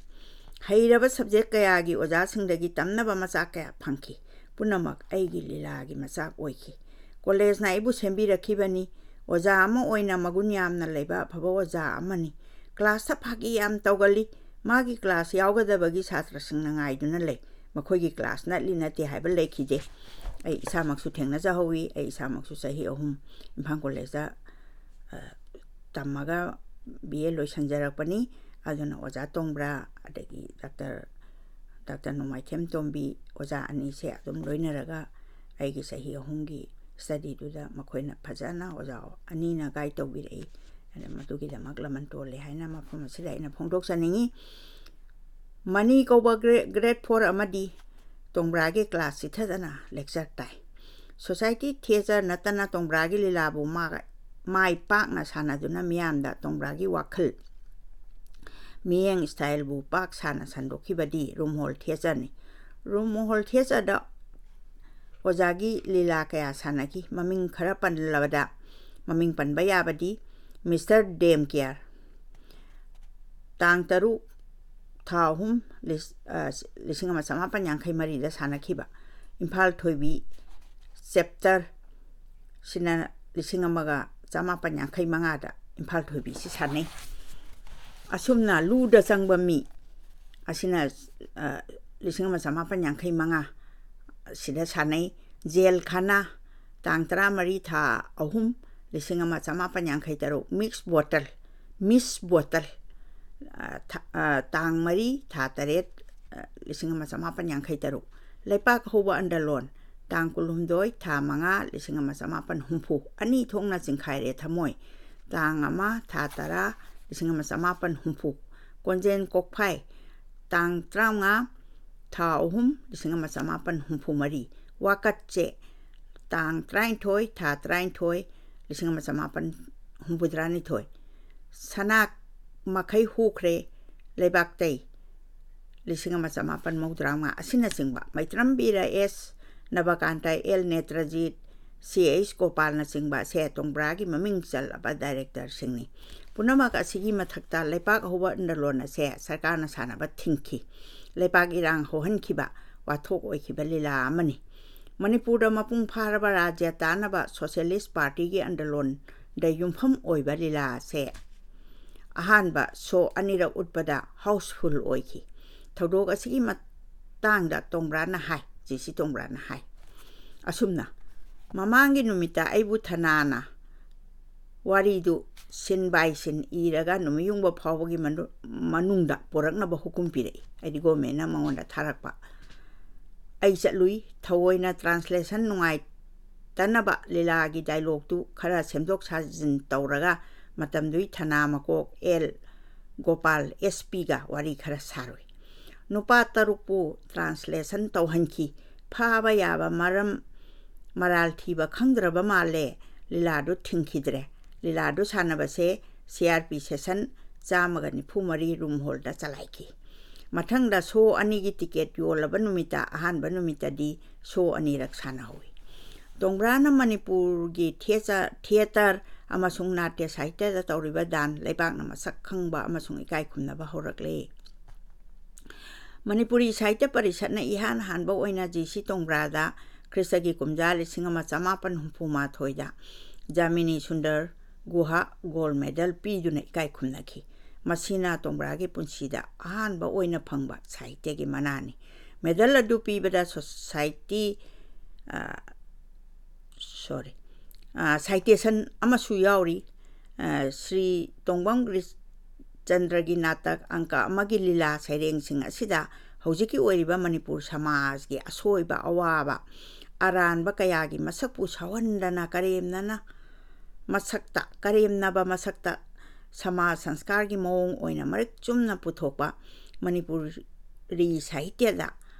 ꯍꯩꯔꯕ ꯁꯕꯖꯦꯛ ꯀꯌꯥꯒꯤ ꯑꯣꯖꯥꯁꯤꯡꯗꯒꯤ ꯇꯝꯅꯕ ꯃꯆꯥꯛ ꯀꯌꯥ ꯐꯪꯈꯤ꯫ ꯄꯨꯝꯅꯃꯛ ꯑꯩꯒꯤ ꯂꯤꯂꯥꯒꯤ ꯃꯆꯥꯛ ꯑꯣꯏꯈꯤ꯫ ꯀꯣꯂꯦꯖꯅ ꯑꯩꯕꯨ ꯁꯦꯝꯕꯤꯔꯛꯈꯤꯕꯅꯤ꯫ ꯑꯣꯖꯥ ꯑꯃ ꯑꯣꯏꯅ ꯃꯒꯨꯟ ꯌꯥꯝꯅ ꯂꯩꯕ ꯑꯐꯕ ꯑꯣꯖꯥ ꯑꯃꯅꯤ꯫ ꯀ꯭ꯂꯥꯁꯇ ꯐꯥꯒꯤ ꯌꯥꯝ ꯇꯧꯒꯜꯂꯤ꯫ ꯃꯥꯒꯤ ꯀ꯭ꯂꯥꯁ ꯌꯥꯎꯒꯗꯕꯒꯤ ꯁꯥꯇ꯭ꯔꯁꯤꯡꯅ ꯉꯥꯏꯗꯨꯅ ꯂꯩ꯫ ꯃꯈꯣꯏꯒꯤ ꯀ꯭ꯂꯥꯁ ꯅꯠꯂꯤ ꯅꯠꯇꯦ ꯍꯥꯏꯕ ꯂꯩꯈꯤꯗꯦ꯫ ꯑꯩ ꯏꯁꯥꯃꯛꯁꯨ ꯊꯦꯡꯅꯖꯍꯧꯋꯤ꯫ ꯑꯩ ꯏꯁꯥꯃꯛꯁꯨ ꯆꯍꯤ ꯑꯍꯨꯝ ꯏꯝꯐꯥꯜ ꯀꯣꯂꯦꯖꯇ, ꯑ, ꯇꯝꯃꯒ ꯕꯤ ꯑꯦ ꯂꯣꯏꯁꯤꯟꯖꯔꯛꯄꯅꯤ꯫ ꯑꯗꯨꯅ ꯑꯣꯖꯥ ꯇꯣꯡꯕ꯭ꯔꯥ, ꯑꯗꯒꯤ ꯗꯥꯛꯇꯔ, ꯗꯥꯛꯇꯔ ꯅꯣꯡꯃꯥꯏꯊꯦꯝ ꯇꯣꯝꯕꯤ ꯑꯣꯖꯥ ꯑꯅꯤꯁꯦ ꯑꯗꯨꯝ ꯂꯣꯏꯅꯔꯒ ꯑꯩꯒꯤ ꯆꯍꯤ ꯑꯍꯨꯝꯒꯤ ꯁ꯭ꯇꯗꯤꯗꯨꯗ ꯃꯈꯣꯏꯅ ꯐꯖꯅ ꯑꯣꯖꯥ ꯑꯅꯤꯅ ꯒꯥꯏꯗ ꯇꯧꯕꯤꯔꯛꯏ꯫ ꯑꯗ ꯃꯗꯨꯒꯤꯗꯃꯛ ꯂꯃꯟ ꯇꯣꯜꯂꯦ ꯍꯥꯏꯅ ꯃꯐꯝ ꯑꯁꯤꯗ ꯑꯩꯅ ꯐꯣꯡꯗꯣꯛꯆꯅꯤꯡꯉꯤ꯫ ꯃꯅꯤ ꯀꯧꯕ ꯒ꯭ꯔꯦ-, ꯒ꯭ꯔꯦꯗ ꯐꯣꯔ ꯑꯃꯗꯤ ꯇꯣꯡꯕ꯭ꯔꯥꯒꯤ ꯀ꯭ꯂꯥꯁ ꯆꯤꯊꯗꯅ ꯂꯦꯛꯆꯔ ꯇꯥꯏ꯫ ꯁꯣꯁꯥꯏꯇꯤ ꯊꯤꯌꯦꯇꯔ ꯅꯠꯇꯅ ꯇꯣꯡꯕ꯭ꯔꯥꯒꯤ ꯂꯤꯂꯥꯕꯨ ꯃꯥ-, ꯃꯥꯏ ꯄꯥꯛꯅ ꯁꯥꯟꯅꯗꯨꯅ ꯃꯤꯌꯥꯝꯗ ꯇꯣꯡꯕ꯭ꯔꯥꯒꯤ ꯋꯥꯈꯜ, ꯃꯤꯠꯌꯦꯡ ꯁ꯭ꯇꯥꯏꯜꯕꯨ ꯄꯥꯛ ꯁꯥꯟꯅ ꯁꯟꯗꯣꯛꯈꯤꯕꯗꯤ ꯔꯨꯝꯍꯣꯜ ꯊꯤꯌꯦꯇꯔꯅꯤ꯫ ꯔꯨꯝꯍꯣꯜ ꯊꯤꯌꯦꯇꯔꯗ ꯑꯣꯖꯥꯒꯤ ꯂꯤꯂꯥ ꯀꯌꯥ ꯁꯥꯟꯅꯈꯤ꯫ ꯃꯃꯤꯡ ꯈꯔ ꯄꯜꯂꯕꯗ, ꯃꯃꯤꯡ ꯄꯟꯕ ꯌꯥꯕꯗꯤ ꯃꯤꯁꯇꯔ ꯗꯦꯝ ꯀꯤꯌꯥꯔ, ꯇꯥꯡ ꯇꯔꯨꯛ, ꯊꯥ ꯑꯍꯨꯝ, ꯂꯤꯁ-, ꯑ, ꯂꯤꯁꯤꯡ ꯑꯃ ꯆꯃꯥꯄꯟ ꯌꯥꯡꯈꯩ ꯃꯔꯤꯗ ꯁꯥꯟꯅꯈꯤꯕ꯫ ꯏꯝꯐꯥꯜ ꯊꯣꯏꯕꯤ ꯆꯦꯞꯇꯔ ꯁꯤꯅ ꯂꯤꯁꯤꯡ ꯑꯃꯒ ꯆꯃꯥꯄꯟ ꯌꯥꯡꯈꯩ ꯃꯉꯥꯗ ꯏꯝꯐꯥꯜ ꯊꯣꯏꯕꯤꯁꯤ ꯁꯥꯟꯅꯩ꯫ ꯑꯁꯨꯝꯅ ꯂꯨꯗ ꯆꯪꯕ ꯃꯤ ꯑꯁꯤꯅ, ꯑ, ꯂꯤꯁꯤꯡ ꯑꯃ ꯆꯃꯥꯄꯟ ꯌꯥꯡꯈꯩ ꯃꯉꯥ ꯁꯤꯗ ꯁꯥꯟꯅꯩ꯫ ꯖꯦꯜ ꯈꯥꯅꯥ, ꯇꯥꯡ ꯇꯔꯥꯃꯔꯤ, ꯊꯥ ꯑꯍꯨꯝ, ꯂꯤꯁꯤꯡ ꯑꯃ ꯆꯃꯥꯄꯟ ꯌꯥꯡꯈꯩ ꯇꯔꯨꯛ, ꯃꯤꯛꯁ ꯕꯣꯇꯜ, ꯃꯤꯁ ꯕꯣꯇꯜ, ꯑ, ꯊ-, ꯑ, ꯇꯥꯡ ꯃꯔꯤ, ꯊꯥ ꯇꯔꯦꯠ, ꯑ, ꯂꯤꯁꯤꯡ ꯑꯃ ꯆꯃꯥꯄꯟ ꯌꯥꯡꯈꯩ ꯇꯔꯨꯛ, ꯂꯩꯄꯥꯛ ꯍꯧꯕ ꯑꯟꯗꯂꯣꯟ, ꯇꯥꯡ ꯀꯨꯟꯍꯨꯝꯗꯣꯏ, ꯊꯥ ꯃꯉꯥ, ꯂꯤꯁꯤꯡ ꯑꯃ ꯆꯃꯥꯄꯟ ꯍꯨꯝꯐꯨ, ꯑꯅꯤ ꯊꯣꯛꯅ ꯆꯤꯡꯈꯥꯏꯔꯦ ꯊꯃꯣꯏ, ꯇꯥꯡ ꯑꯃ, ꯊꯥ ꯇꯔꯥ, ꯂꯤꯁꯤꯡ ꯑꯃ ꯆꯃꯥꯄꯟ ꯍꯨꯝꯐꯨ, ꯀꯣꯟꯖꯦꯟ ꯀꯣꯛꯐꯥꯏ, ꯇꯥꯡ ꯇꯔꯥꯃꯉꯥ, ꯊꯥ ꯑꯍꯨꯝ, ꯂꯤꯁꯤꯡ ꯑꯃ ꯆꯃꯥꯄꯟ ꯍꯨꯝꯐꯨ ꯃꯔꯤ, ꯋꯥꯀꯠꯆꯦ, ꯇꯥꯡ ꯇꯔꯥꯅꯤꯊꯣꯏ, ꯊꯥ ꯇꯔꯥꯅꯤꯊꯣꯏ, ꯂꯤꯁꯤꯡ ꯑꯃ ꯆꯃꯥꯄꯟ ꯍꯨꯝꯐꯨꯇꯔꯥꯅꯤꯊꯣꯏ, ꯁꯅꯥ ꯃꯈꯩ ꯍꯨꯈ꯭ꯔꯦ ꯂꯩꯕꯥꯛꯇꯩ, ꯂꯤꯁꯤꯡ ꯑꯃ ꯆꯃꯥꯄꯟ ꯃꯧꯗ꯭ꯔꯥꯃꯉꯥ ꯑꯁꯤꯅꯆꯤꯡꯕ, ꯃꯩꯇ꯭ꯔꯝ ꯕꯤꯔ ꯑꯦꯁ ꯅꯕꯀꯥꯟꯇ, ꯑꯦꯜ ꯅꯦꯇ꯭ꯔꯖꯤꯠ, ꯁꯤ ꯑꯩꯆ ꯒꯣꯄꯥꯜꯅꯆꯤꯡꯕ ꯑꯁꯦ ꯇꯣꯡꯕ꯭ꯔꯥꯒꯤ ꯃꯃꯤꯡ ꯆꯜꯂꯕ ꯗꯥꯏꯔꯦꯛꯇꯔꯁꯤꯡꯅꯤ꯫ ꯄꯨꯝꯅꯃꯛ ꯑꯁꯤꯒꯤ ꯃꯊꯛꯇ ꯂꯩꯄꯥꯛ ꯍꯧꯕ ꯑꯟꯗꯂꯣꯟ ꯑꯁꯦ ꯁꯔꯀꯥꯔꯅ ꯁꯥꯟꯅꯕ ꯊꯤꯡꯈꯤ꯫ ꯂꯩꯄꯥꯛ ꯏꯔꯥꯡ ꯍꯧꯍꯟꯈꯤꯕ ꯋꯥꯊꯣꯛ ꯑꯣꯏꯈꯤꯕ ꯂꯤꯂꯥ ꯑꯃꯅꯤ꯫ ꯃꯅꯤꯄꯨꯔꯗ ꯃꯄꯨꯡ ꯐꯥꯔꯕ ꯔꯥꯖ꯭ꯌ ꯇꯥꯅꯕ ꯁꯣꯁꯤꯌꯦꯂꯤꯁ ꯄꯥꯔꯇꯤꯒꯤ ꯑꯟꯗꯂꯣꯟꯗ ꯌꯨꯝꯐꯝ ꯑꯣꯏꯕ ꯂꯤꯂꯥ ꯑꯁꯦ ꯑꯍꯥꯟꯕ ꯁꯣ ꯑꯅꯤꯔꯛ ꯎꯠꯄꯗ ꯍꯥꯎꯁꯐꯨꯜ ꯑꯣꯏꯈꯤ꯫ ꯊꯧꯗꯣꯛ ꯑꯁꯤꯒꯤ ꯃꯇꯥꯡꯗ ꯇꯣꯡꯕ꯭ꯔꯥꯅ ꯍꯥꯏ, ꯖꯤ ꯁꯤ ꯇꯣꯡꯕ꯭ꯔꯥꯅ ꯍꯥꯏ ꯑꯁꯨꯝꯅ, ꯃꯃꯥꯡꯒꯤ ꯅꯨꯃꯤꯠꯇ ꯑꯩꯕꯨ ꯊꯅꯥꯅ ꯋꯥꯔꯤꯗꯨ ꯁꯤꯟ by ꯁꯤꯟ ꯏꯔꯒ ꯅꯨꯃꯤꯠ ꯌꯨꯡꯕ ꯐꯥꯎꯕꯒꯤ ꯃꯅꯨ-, ꯃꯅꯨꯡꯗ ꯄꯨꯔꯛꯅꯕ ꯍꯨꯀꯨꯝ ꯄꯤꯔꯛꯏ꯫ ꯍꯥꯏꯗꯤ ꯒꯣꯔꯃꯦꯟꯅ ꯃꯉꯣꯟꯗ ꯊꯥꯔꯛꯄ꯫ ꯑꯩ ꯆꯠꯂꯨꯏ꯫ ꯊꯑꯣꯏꯅ ꯇ꯭ꯔꯥꯟꯁꯂꯦꯁꯟ ꯅꯨꯡꯉꯥꯏꯇꯅꯕ ꯂꯤꯂꯥꯒꯤ ꯗꯥꯏꯂꯣꯛꯇꯨ ꯈꯔ ꯁꯦꯝꯗꯣꯛ ꯁꯥꯖꯤꯟ ꯇꯧꯔꯒ ꯃꯇꯝꯗꯨꯒꯤ ꯊꯅꯥ ꯃꯀꯣꯛ ꯑꯦꯜ ꯒꯣꯄꯥꯜ ꯑꯦꯁ ꯄꯤꯒ ꯋꯥꯔꯤ ꯈꯔ ꯁꯥꯔꯨꯏ꯫ ꯅꯨꯄꯥ ꯇꯔꯨꯛꯄꯨ ꯇ꯭ꯔꯥꯟꯁꯂꯦꯁꯟ ꯇꯧꯍꯟꯈꯤ꯫ ꯐꯥꯕ ꯌꯥꯕ ꯃꯔꯝ ꯃꯔꯥꯜ ꯊꯤꯕ ꯈꯪꯗ꯭ꯔꯕ ꯃꯥꯜꯂꯦ꯫ ꯂꯤꯂꯥꯗꯨ ꯊꯤꯡꯈꯤꯗ꯭ꯔꯦ꯫ ꯂꯤꯂꯥꯗꯨ ꯁꯥꯟꯅꯕꯁꯦ ꯁꯤ ꯑꯥꯔ ꯄꯤ ꯁꯦꯁꯟ ꯆꯥꯝꯃꯒ ꯅꯤꯐꯨ ꯃꯔꯤ ꯔꯨꯝ ꯍꯣꯜꯗ ꯆꯂꯥꯏꯈꯤ꯫ ꯃꯊꯪꯗ ꯁꯣ ꯑꯅꯤꯒꯤ ꯇꯤꯀꯦꯠ ꯌꯣꯜꯂꯕ ꯅꯨꯃꯤꯠꯇ ꯑꯍꯥꯟꯕ ꯅꯨꯃꯤꯠꯇꯗꯤ ꯁꯣ ꯑꯅꯤꯔꯛ ꯁꯥꯟꯅꯍꯧꯏ꯫ ꯇꯣꯡꯕ꯭ꯔꯥꯅ ꯃꯅꯤꯄꯨꯔꯒꯤ ꯊꯤꯌꯦꯆ-, ꯊꯤꯌꯦꯇꯔ ꯑꯃꯁꯨꯡ ꯅꯥꯇ꯭ꯌ ꯁꯥꯍꯤꯇ꯭ꯌꯗ ꯇꯧꯔꯤꯕ ꯗꯥꯟ ꯂꯩꯕꯥꯛꯅ ꯃꯁꯛ ꯈꯪꯕ ꯑꯃꯁꯨꯡ ꯏꯀꯥꯏ ꯈꯨꯝꯅꯕ ꯍꯧꯔꯛꯂꯦ꯫ ꯃꯅꯤꯄꯨꯔꯤ ꯁꯥꯍꯤꯇ꯭ꯌ ꯄꯔꯤꯁꯠꯅ ꯏꯍꯥꯟ ꯍꯥꯟꯕ ꯑꯣꯏꯅ ꯖꯤ ꯁꯤ ꯇꯣꯡꯕ꯭ꯔꯥꯗ ꯈ꯭ꯔꯤꯁꯇꯒꯤ ꯀꯨꯝꯖꯥ ꯂꯤꯁꯤꯡ ꯑꯃ ꯆꯃꯥꯄꯟ ꯍꯨꯝꯐꯨ ꯃꯥꯊꯣꯏꯗ ꯖꯥꯃꯤꯅꯤ ꯁꯨꯟꯗꯔ ꯒꯨꯍꯥ ꯒꯣꯜ ꯃꯦꯗꯜ ꯄꯤꯗꯨꯅ ꯏꯀꯥꯏ ꯈꯨꯝꯅꯈꯤ꯫ ꯃꯁꯤꯅ ꯇꯣꯡꯕ꯭ꯔꯥꯒꯤ ꯄꯨꯟꯁꯤꯗ ꯑꯍꯥꯟꯕ ꯑꯣꯏꯅ ꯐꯪꯕ ꯁꯥꯍꯤꯇ꯭ꯌꯒꯤ ꯃꯅꯥꯅꯤ꯫ ꯃꯦꯗꯜ ꯑꯗꯨ ꯄꯤꯕꯗ ꯁꯣꯁꯥꯏꯇꯤ, ꯑ, ꯁꯣꯔꯤ, ꯑ, ꯁꯥꯏꯇꯦꯁꯟ ꯑꯃꯁꯨ ꯌꯥꯎꯔꯤ꯫ ꯑ, ꯁ꯭ꯔꯤ ꯇꯣꯡꯕꯝ ꯒꯤꯔꯤꯆꯟꯗ꯭ꯔꯒꯤ ꯅꯥꯇꯛ ꯑꯪꯀ ꯑꯃꯒꯤ ꯂꯤꯂꯥ ꯁꯩꯔꯦꯡꯁꯤꯡ ꯑꯁꯤꯗ ꯍꯧꯖꯤꯛꯀꯤ ꯑꯣꯏꯔꯤꯕ ꯃꯅꯤꯄꯨꯔ ꯁꯃꯥꯖꯒꯤ ꯑꯁꯣꯏꯕ ꯑꯋꯥꯕ ꯑꯔꯥꯟꯕ ꯀꯌꯥꯒꯤ ꯃꯁꯛꯄꯨ ꯁꯥꯎꯍꯟꯗꯅ ꯀꯔꯦꯝꯅꯅ ꯃꯁꯛꯇ, ꯀꯔꯦꯝꯅꯕ ꯃꯁꯛꯇ ꯁꯃꯥꯖ ꯁꯪꯁꯀꯥꯔꯒꯤ ꯃꯑꯣꯡ ꯑꯣꯏꯅ ꯃꯔꯤꯛ ꯆꯨꯝꯅ ꯄꯨꯊꯣꯛꯄ ꯃꯅꯤꯄꯨꯔꯤ ꯁꯥꯍꯤꯇ꯭ꯌꯗ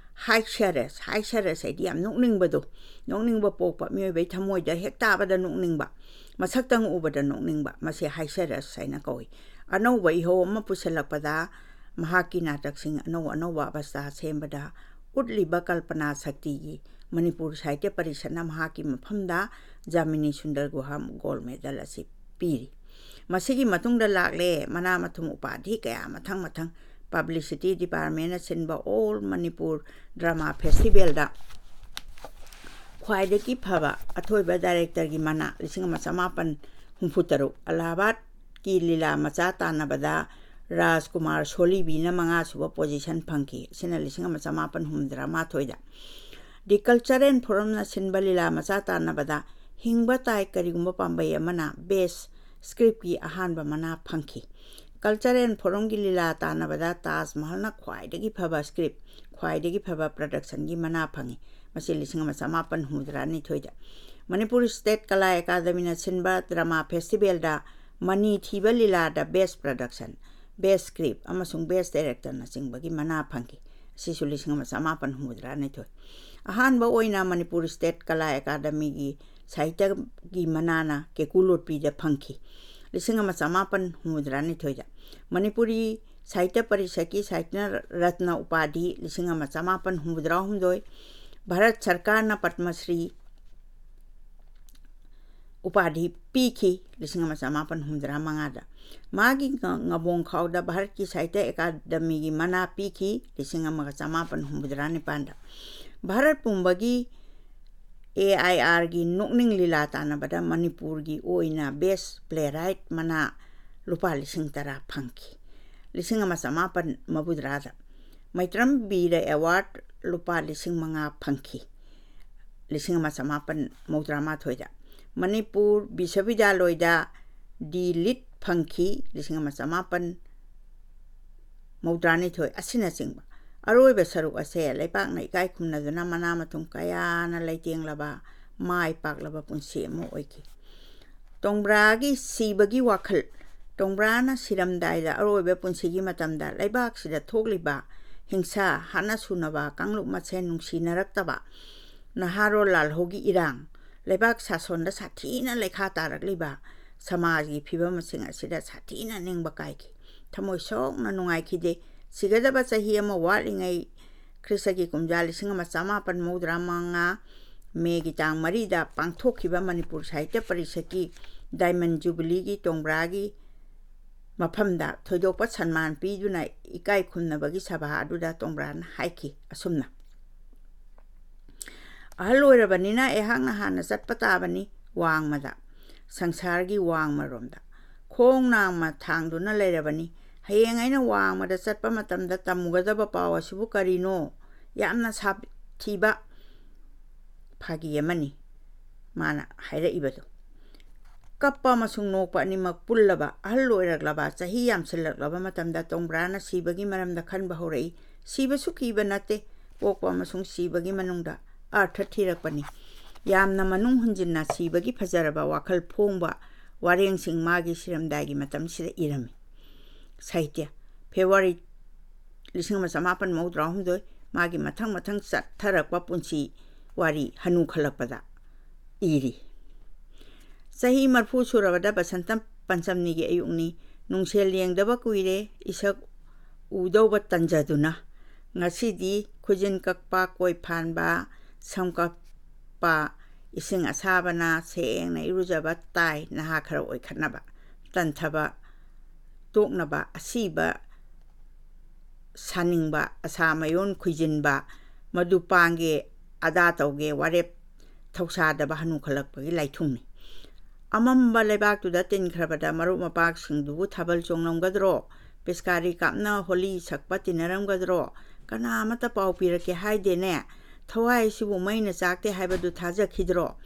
ꯍꯥꯏꯁꯔꯁ, ꯍꯥꯏꯁꯔꯁ ꯍꯥꯏꯗꯤ ꯌꯥꯝ ꯅꯣꯛꯅꯤꯡꯕꯗꯣ, ꯅꯣꯛꯅꯤꯡꯕ ꯄꯣꯛꯄ, ꯃꯤꯑꯣꯏꯕꯒꯤ ꯊꯃꯣꯏꯗ ꯍꯦꯛ ꯇꯥꯕꯗ ꯅꯣꯛꯅꯤꯡꯕ, ꯃꯁꯛꯇꯪ ꯎꯕꯗ ꯅꯣꯛꯅꯤꯡꯕ, ꯃꯁꯤ ꯍꯥꯏꯁꯔꯁ ꯍꯥꯏꯅ ꯀꯧꯏ꯫ ꯑꯅꯧꯕ ꯏꯍꯧ ꯑꯃ ꯄꯨꯁꯤꯜꯂꯛꯄꯗ ꯃꯍꯥꯛꯀꯤ ꯅꯥꯇꯛꯁꯤꯡ ꯑꯅꯧ ꯑꯅꯧꯕ ꯑꯕꯁꯊꯥ ꯁꯦꯝꯕꯗ ꯎꯠꯂꯤꯕ ꯀꯜꯄꯅꯥ ꯁꯛꯇꯤꯒꯤ ꯃꯅꯤꯄꯨꯔ ꯁꯥꯍꯤꯇ꯭ꯌ ꯄꯔꯤꯁꯠꯅ ꯃꯍꯥꯛꯀꯤ ꯃꯐꯝꯗ ꯖꯥꯃꯤꯅꯤ ꯁꯨꯟꯗꯔ ꯒꯨꯍꯥ ꯒꯣꯜ ꯃꯦꯗꯜ ꯑꯁꯤ ꯄꯤꯔꯤ꯫ ꯃꯁꯤꯒꯤ ꯃꯇꯨꯡꯗ ꯂꯥꯛꯂꯦ ꯃꯅꯥ ꯃꯊꯨꯝ ꯎꯄꯥꯙꯤ ꯀꯌꯥ ꯃꯊꯪ ꯃꯊꯪ꯫ ꯄꯕ꯭ꯂꯤꯁꯤꯇꯤ ꯗꯤꯄꯥꯔꯠꯃꯦꯟꯅ ꯁꯤꯟꯕ ꯑꯣꯜ ꯃꯅꯤꯄꯨꯔ ꯗ꯭ꯔꯃꯥ ꯐꯦꯁꯇꯤꯚꯦꯜꯗ ꯈ꯭ꯋꯥꯏꯗꯒꯤ ꯐꯕ ꯑꯊꯣꯏꯕ ꯗꯥꯏꯔꯦꯛꯇꯔꯒꯤ ꯃꯅꯥ ꯂꯤꯁꯤꯡ ꯑꯃ ꯆꯃꯥꯄꯟ ꯍꯨꯝꯐꯨ ꯇꯔꯨꯛ, ꯑꯂꯥꯍꯥꯕꯥꯗꯀꯤ ꯂꯤꯂꯥ ꯃꯆꯥ ꯇꯥꯟꯅꯕꯗ ꯔꯥꯖꯀꯨꯃꯥꯔ ꯁꯣꯂꯤꯕꯤꯅ ꯃꯉꯥꯁꯨꯕ ꯄꯣꯖꯤꯁꯟ ꯐꯪꯈꯤ꯫ ꯑꯁꯤꯅ ꯂꯤꯁꯤꯡ ꯑꯃ ꯆꯃꯥꯄꯟ ꯍꯨꯝꯐꯨꯇꯔꯥ ꯃꯥꯊꯣꯏꯗ꯫ ꯗꯤ ꯀꯜꯆꯔ ꯑꯦꯟ ꯐꯣꯔꯝꯅ ꯁꯤꯟꯕ ꯂꯤꯂꯥ ꯃꯆꯥ ꯇꯥꯟꯅꯕꯗ ꯍꯤꯡꯕ ꯇꯥꯏ ꯀꯔꯤꯒꯨꯝꯕ ꯄꯥꯝꯕꯩ ꯑꯃꯅ ꯕꯦꯁ ꯁ꯭ꯀ꯭ꯔꯤꯞꯀꯤ ꯑꯍꯥꯟꯕ ꯃꯅꯥ ꯐꯪꯈꯤ꯫ ꯀꯜꯆꯔ ꯑꯦꯟ ꯐꯣꯔꯝꯒꯤ ꯂꯤꯂꯥ ꯇꯥꯟꯅꯕꯗ ꯇꯥꯖ ꯃꯍꯜꯅ ꯈ꯭ꯋꯥꯏꯗꯒꯤ ꯐꯕ ꯁ꯭ꯀ꯭ꯔꯤꯞ, ꯈ꯭ꯋꯥꯏꯗꯒꯤ ꯐꯕ ꯄ꯭ꯔꯗꯛꯁꯟꯒꯤ ꯃꯅꯥ ꯐꯪꯉꯤ꯫ ꯃꯁꯤ ꯂꯤꯁꯤꯡ ꯑꯃ ꯆꯃꯥꯄꯟ ꯍꯨꯝꯐꯨꯇꯔꯥꯅꯤꯊꯣꯏꯗ꯫ ꯃꯅꯤꯄꯨꯔ ꯁ꯭ꯇꯦꯠ ꯀꯂꯥ ꯑꯦꯀꯥꯗꯃꯤꯅ ꯁꯤꯟꯕ ꯗ꯭ꯔꯃꯥ ꯐꯦꯁꯇꯤꯚꯦꯜꯗ ꯃꯅꯤ ꯊꯤꯕ ꯂꯤꯂꯥꯗ ꯕꯦꯁ ꯄ꯭ꯔꯗꯛꯁꯟ, ꯕꯦꯁ ꯁ꯭ꯀ꯭ꯔꯤꯞ ꯑꯃꯁꯨꯡ ꯕꯦꯁ ꯗꯥꯏꯔꯦꯛꯇꯔꯅꯆꯤꯡꯕꯒꯤ ꯃꯅꯥ ꯐꯪꯈꯤ꯫ ꯑꯁꯤꯁꯨ ꯂꯤꯁꯤꯡ ꯑꯃ ꯆꯃꯥꯄꯟ ꯍꯨꯝꯐꯨꯇꯔꯥꯅꯤꯊꯣꯏ꯫ ꯑꯍꯥꯟꯕ ꯑꯣꯏꯅ ꯃꯅꯤꯄꯨꯔ ꯁ꯭ꯇꯦꯠ ꯀꯂꯥ ꯑꯦꯀꯥꯗꯃꯤꯒꯤ ꯁꯥꯍꯤꯇ꯭ꯌꯒꯤ ꯃꯅꯥꯅ ꯀꯦꯀꯨ ꯂꯣꯠꯄꯤꯗ ꯐꯪꯈꯤ, ꯂꯤꯁꯤꯡ ꯑꯃ ꯆꯃꯥꯄꯟ ꯍꯨꯝꯐꯨꯇꯔꯥꯅꯤꯊꯣꯏꯗ꯫ ꯃꯅꯤꯄꯨꯔꯤ ꯁꯥꯍꯤꯇ꯭ꯌ ꯄꯔꯤꯁꯠꯀꯤ ꯁꯥꯍꯤꯇ꯭ꯌ ꯔꯠꯅ ꯎꯄꯥꯙꯤ ꯂꯤꯁꯤꯡ ꯑꯃ ꯆꯃꯥꯄꯟ ꯍꯨꯝꯐꯨꯇꯔꯥꯍꯨꯝꯗꯣꯏ, ꯚꯥꯔꯠ ꯁꯔꯀꯥꯔꯅ ꯄꯗꯃ ꯁ꯭ꯔꯤ ꯎꯄꯥꯙꯤ ꯄꯤꯈꯤ ꯂꯤꯁꯤꯡ ꯑꯃ ꯆꯃꯥꯄꯟ ꯍꯨꯝꯐꯨꯇꯔꯥ ꯃꯉꯥꯗ꯫ ꯃꯥꯒꯤ ꯉ-, ꯉꯕꯣꯡ ꯈꯥꯎꯗ ꯚꯥꯔꯠꯀꯤ ꯁꯥꯍꯤꯇ꯭ꯌ ꯑꯦꯀꯥꯗꯃꯤꯒꯤ ꯃꯅꯥ ꯄꯤꯈꯤ ꯂꯤꯁꯤꯡ ꯑꯃꯒ ꯆꯃꯥꯄꯟ ꯍꯨꯝꯐꯨꯇꯔꯥ ꯅꯤꯄꯥꯟꯗ꯫ ꯚꯥꯔꯠ ꯄꯨꯝꯕꯒꯤ ꯑꯦ ꯑꯥꯏ ꯑꯥꯔꯒꯤ ꯅꯣꯛꯅꯤꯡ ꯂꯤꯂꯥ ꯇꯥꯟꯅꯕꯗ ꯃꯅꯤꯄꯨꯔꯒꯤ ꯑꯣꯏꯅ best playwright ꯃꯅꯥ ꯂꯨꯄꯥ ꯂꯤꯁꯤꯡ ꯇꯔꯥ ꯐꯪꯈꯤ ꯂꯤꯁꯤꯡ ꯑꯃ ꯆꯃꯥꯄꯟ ꯃꯧꯗ꯭ꯔꯥꯗ꯫ ꯃꯩꯇ꯭ꯔꯝ ꯕꯤꯔ ꯑꯦꯋꯥꯔꯗ ꯂꯨꯄꯥ ꯂꯤꯁꯤꯡ ꯃꯉꯥ ꯐꯪꯈꯤ ꯂꯤꯁꯤꯡ ꯑꯃ ꯆꯃꯥꯄꯟ ꯃꯧꯗ꯭ꯔꯥ ꯃꯥꯊꯣꯏꯗ꯫ ꯃꯅꯤꯄꯨꯔ ꯕꯤꯁ꯭ꯋꯕꯤꯗ꯭ꯌꯥꯂꯣꯏꯗ ꯗꯤ ꯂꯤꯠ ꯐꯪꯈꯤ ꯂꯤꯁꯤꯡ ꯑꯃ ꯆꯃꯥꯄꯟ ꯃꯧꯗ꯭ꯔꯥꯅꯤꯊꯣꯏ ꯑꯁꯤꯅꯆꯤꯡꯕ꯫ ꯑꯔꯣꯏꯕ ꯁꯔꯨꯛ ꯑꯁꯦ ꯂꯩꯕꯥꯛꯅ ꯏꯀꯥꯏ ꯈꯨꯝꯅꯗꯨꯅ ꯃꯅꯥ ꯃꯊꯨꯝ ꯀꯌꯥꯅ ꯂꯩꯇꯦꯡꯂꯕ ꯃꯥꯏ ꯄꯥꯛꯂꯕ ꯄꯨꯟꯁꯤ ꯑꯃ ꯑꯣꯏꯈꯤ꯫ ꯇꯣꯡꯕ꯭ꯔꯥꯒꯤ ꯁꯤꯕꯒꯤ ꯋꯥꯈꯜ꯫ ꯇꯣꯡꯕ꯭ꯔꯥꯅ ꯁꯤꯔꯝꯗꯥꯏꯗ ꯑꯔꯣꯏꯕ ꯄꯨꯟꯁꯤꯒꯤ ꯃꯇꯝꯗ ꯂꯩꯕꯥꯛꯁꯤꯗ ꯊꯣꯛꯂꯤꯕ ꯍꯤꯡꯁꯥ, ꯍꯥꯠꯅ ꯁꯨꯅꯕ, ꯀꯥꯡꯂꯨꯞ ꯃꯁꯦꯟ ꯅꯨꯡꯁꯤꯅꯔꯛꯇꯕ, ꯅꯍꯥꯔꯣꯜ ꯂꯥꯜꯍꯧꯒꯤ ꯏꯔꯥꯡ, ꯂꯩꯕꯥꯛ ꯁꯥꯁꯣꯟꯗ ꯁꯥꯊꯤꯅ ꯂꯩꯈꯥ ꯇꯥꯔꯛꯂꯤꯕ ꯁꯃꯥꯖꯒꯤ ꯐꯤꯕꯝꯁꯤꯡ ꯑꯁꯤꯗ ꯁꯥꯊꯤꯅ ꯅꯤꯡꯕ ꯀꯥꯏꯈꯤ꯫ ꯊꯃꯣꯏ ꯁꯣꯛꯅ ꯅꯨꯡꯉꯥꯏꯈꯤꯗꯦ꯫ ꯁꯤꯒꯗꯕ ꯆꯍꯤ ꯑꯃ ꯋꯥꯠꯂꯤꯉꯩ ꯈ꯭ꯔꯤꯁꯇꯒꯤ ꯀꯨꯝꯖꯥ ꯂꯤꯁꯤꯡ ꯑꯃ ꯆꯃꯥꯄꯟ ꯃꯧꯗ꯭ꯔꯥ ꯃꯉꯥ ꯃꯦꯒꯤ ꯇꯥꯡ ꯃꯔꯤꯗ ꯄꯥꯡꯊꯣꯛꯈꯤꯕ ꯃꯅꯤꯄꯨꯔ ꯁꯥꯍꯤꯇ꯭ꯌ ꯄꯔꯤꯁꯠꯀꯤ ꯗꯥꯏꯃꯟ ꯖꯨꯕꯤꯂꯤꯒꯤ ꯇꯣꯡꯕ꯭ꯔꯥꯒꯤ ꯃꯐꯝꯗ ꯊꯣꯏꯗꯣꯛꯄ ꯁꯟꯃꯥꯟ ꯄꯤꯗꯨꯅ ꯏꯀꯥꯏ ꯈꯨꯝꯅꯕꯒꯤ ꯁꯚꯥ ꯑꯗꯨꯗ ꯇꯣꯡꯕ꯭ꯔꯥꯅ ꯍꯥꯏꯈꯤ ꯑꯁꯨꯝꯅ, "ꯑꯍꯜ ꯑꯣꯏꯔꯕꯅꯤꯅ ꯑꯩꯍꯥꯛꯅ ꯍꯥꯟꯅ ꯆꯠꯄ ꯇꯥꯕꯅꯤ ꯋꯥꯡꯃꯗ, ꯁꯪꯁꯥꯔꯒꯤ ꯋꯥꯡꯃꯔꯣꯝꯗ꯫ ꯈꯣꯡ ꯅꯥꯝꯃ ꯊꯥꯡꯗꯨꯅ ꯂꯩꯔꯕꯅꯤ꯫ ꯍꯌꯦꯡ ꯑꯩꯅ ꯋꯥꯡꯃꯗ ꯆꯠꯄ ꯃꯇꯝꯗ ꯇꯝꯃꯨꯒꯗꯕ ꯄꯥꯎ ꯑꯁꯤꯕꯨ ꯀꯔꯤꯅꯣ? ꯌꯥꯝꯅ ꯁꯥꯊꯤꯕ ꯐꯥꯒꯤ ꯑꯃꯅꯤ ꯃꯥꯅ ꯍꯥꯏꯔꯛꯏꯕꯗꯨ꯫" ꯀꯞꯄ ꯑꯃꯁꯨꯡ ꯅꯣꯛꯄ ꯑꯅꯤꯃꯛ ꯄꯨꯜꯂꯕ, ꯑꯍꯜ ꯑꯣꯏꯔꯛꯂꯕ, ꯆꯍꯤ ꯌꯥꯝꯁꯤꯜꯂꯛꯂꯕ ꯃꯇꯝꯗ ꯇꯣꯡꯕ꯭ꯔꯥꯅ ꯁꯤꯕꯒꯤ ꯃꯔꯝꯗ ꯈꯟꯕ ꯍꯧꯔꯛꯏ꯫ ꯁꯤꯕꯁꯨ ꯀꯤꯕ ꯅꯠꯇꯦ, ꯄꯣꯛꯄ ꯑꯃꯁꯨꯡ ꯁꯤꯕꯒꯤ ꯃꯅꯨꯡꯗ ꯑꯔꯊ ꯊꯤꯔꯛꯄꯅꯤ꯫ ꯌꯥꯝꯅ ꯃꯅꯨꯡ ꯍꯨꯟꯖꯤꯟꯅ ꯁꯤꯕꯒꯤ ꯐꯖꯔꯕ ꯋꯥꯈꯜ ꯐꯣꯡꯕ ꯋꯥꯔꯦꯡꯁꯤꯡ ꯃꯥꯒꯤ ꯁꯤꯔꯝꯗꯥꯏꯒꯤ ꯃꯇꯝꯁꯤꯗ ꯏꯔꯝꯃꯤ꯫ ꯁꯥꯍꯤꯇ꯭ꯌ, ꯐꯦꯕ꯭ꯔꯨꯋꯥꯔꯤ ꯂꯤꯁꯤꯡ ꯑꯃ ꯆꯃꯥꯄꯟ ꯃꯧꯗ꯭ꯔꯥ ꯍꯨꯝꯗꯣꯏ꯫ ꯃꯥꯒꯤ ꯃꯊꯪ ꯃꯊꯪ ꯆꯠꯊꯔꯛꯄ ꯄꯨꯟꯁꯤ ꯋꯥꯔꯤ ꯍꯅꯨꯈꯠꯂꯛꯄꯗ ꯏꯔꯤ꯫ ꯆꯍꯤ ꯃꯔꯐꯨ ꯁꯨꯔꯕꯗ ꯕꯁꯟꯇ ꯄꯟꯆꯝꯅꯤꯒꯤ ꯑꯌꯨꯛꯅꯤ꯫ ꯅꯨꯡꯁꯦꯜ ꯌꯦꯡꯗꯕ ꯀꯨꯏꯔꯦ, ꯏꯁꯛ ꯎꯗꯧꯕ ꯇꯟꯖꯗꯨꯅ꯫ ꯉꯁꯤꯗꯤ ꯈꯨꯖꯤꯟ ꯀꯛꯄ, ꯀꯣꯏ ꯐꯥꯟꯕ, ꯁꯝ ꯀꯛꯄ, ꯏꯁꯤꯡ ꯑꯁꯥꯕꯅ ꯁꯦꯡꯅ ꯏꯔꯨꯖꯕ ꯇꯥꯏ, ꯅꯍꯥ ꯈꯔ ꯑꯣꯏꯈꯠꯅꯕ, ꯇꯟꯊꯕ ꯇꯣꯛꯅꯕ, ꯑꯁꯤꯕ ꯁꯥꯅꯤꯡꯕ, ꯑꯁꯥ ꯃꯌꯣꯟ ꯈꯨꯏꯖꯤꯟꯕ, ꯃꯗꯨ ꯄꯥꯡꯒꯦ ꯑꯗꯥ ꯇꯧꯒꯦ ꯋꯥꯔꯦꯞ ꯊꯧꯁꯥꯗꯕ ꯍꯅꯨꯈꯠꯂꯛꯄꯒꯤ ꯂꯥꯏꯊꯨꯡꯅꯤ꯫ ꯑꯃꯝꯕ ꯂꯩꯕꯥꯛꯇꯨꯗ ꯇꯤꯟꯈ꯭ꯔꯕꯗ ꯃꯔꯨꯞ ꯃꯄꯥꯡꯁꯤꯡꯗꯨꯕꯨ ꯊꯥꯕꯜ ꯆꯣꯡꯂꯝꯒꯗ꯭ꯔꯣ? ꯄꯤꯁꯀꯥꯔꯤ ꯀꯥꯞꯅ ꯍꯣꯂꯤ ꯁꯛꯄ ꯇꯤꯟꯅꯔꯝꯒꯗ꯭ꯔꯣ? ꯀꯅꯥ ꯑꯃꯠꯇ ꯄꯥꯎ ꯄꯤꯔꯛꯀꯦ ꯍꯥꯏꯗꯦꯅꯦ꯫ ꯊꯋꯥꯏꯁꯤꯕꯨ ꯃꯩꯅ ꯆꯥꯛꯇꯦ ꯍꯥꯏꯕꯗꯨ ꯊꯥꯖꯈꯤꯗ꯭ꯔꯣ?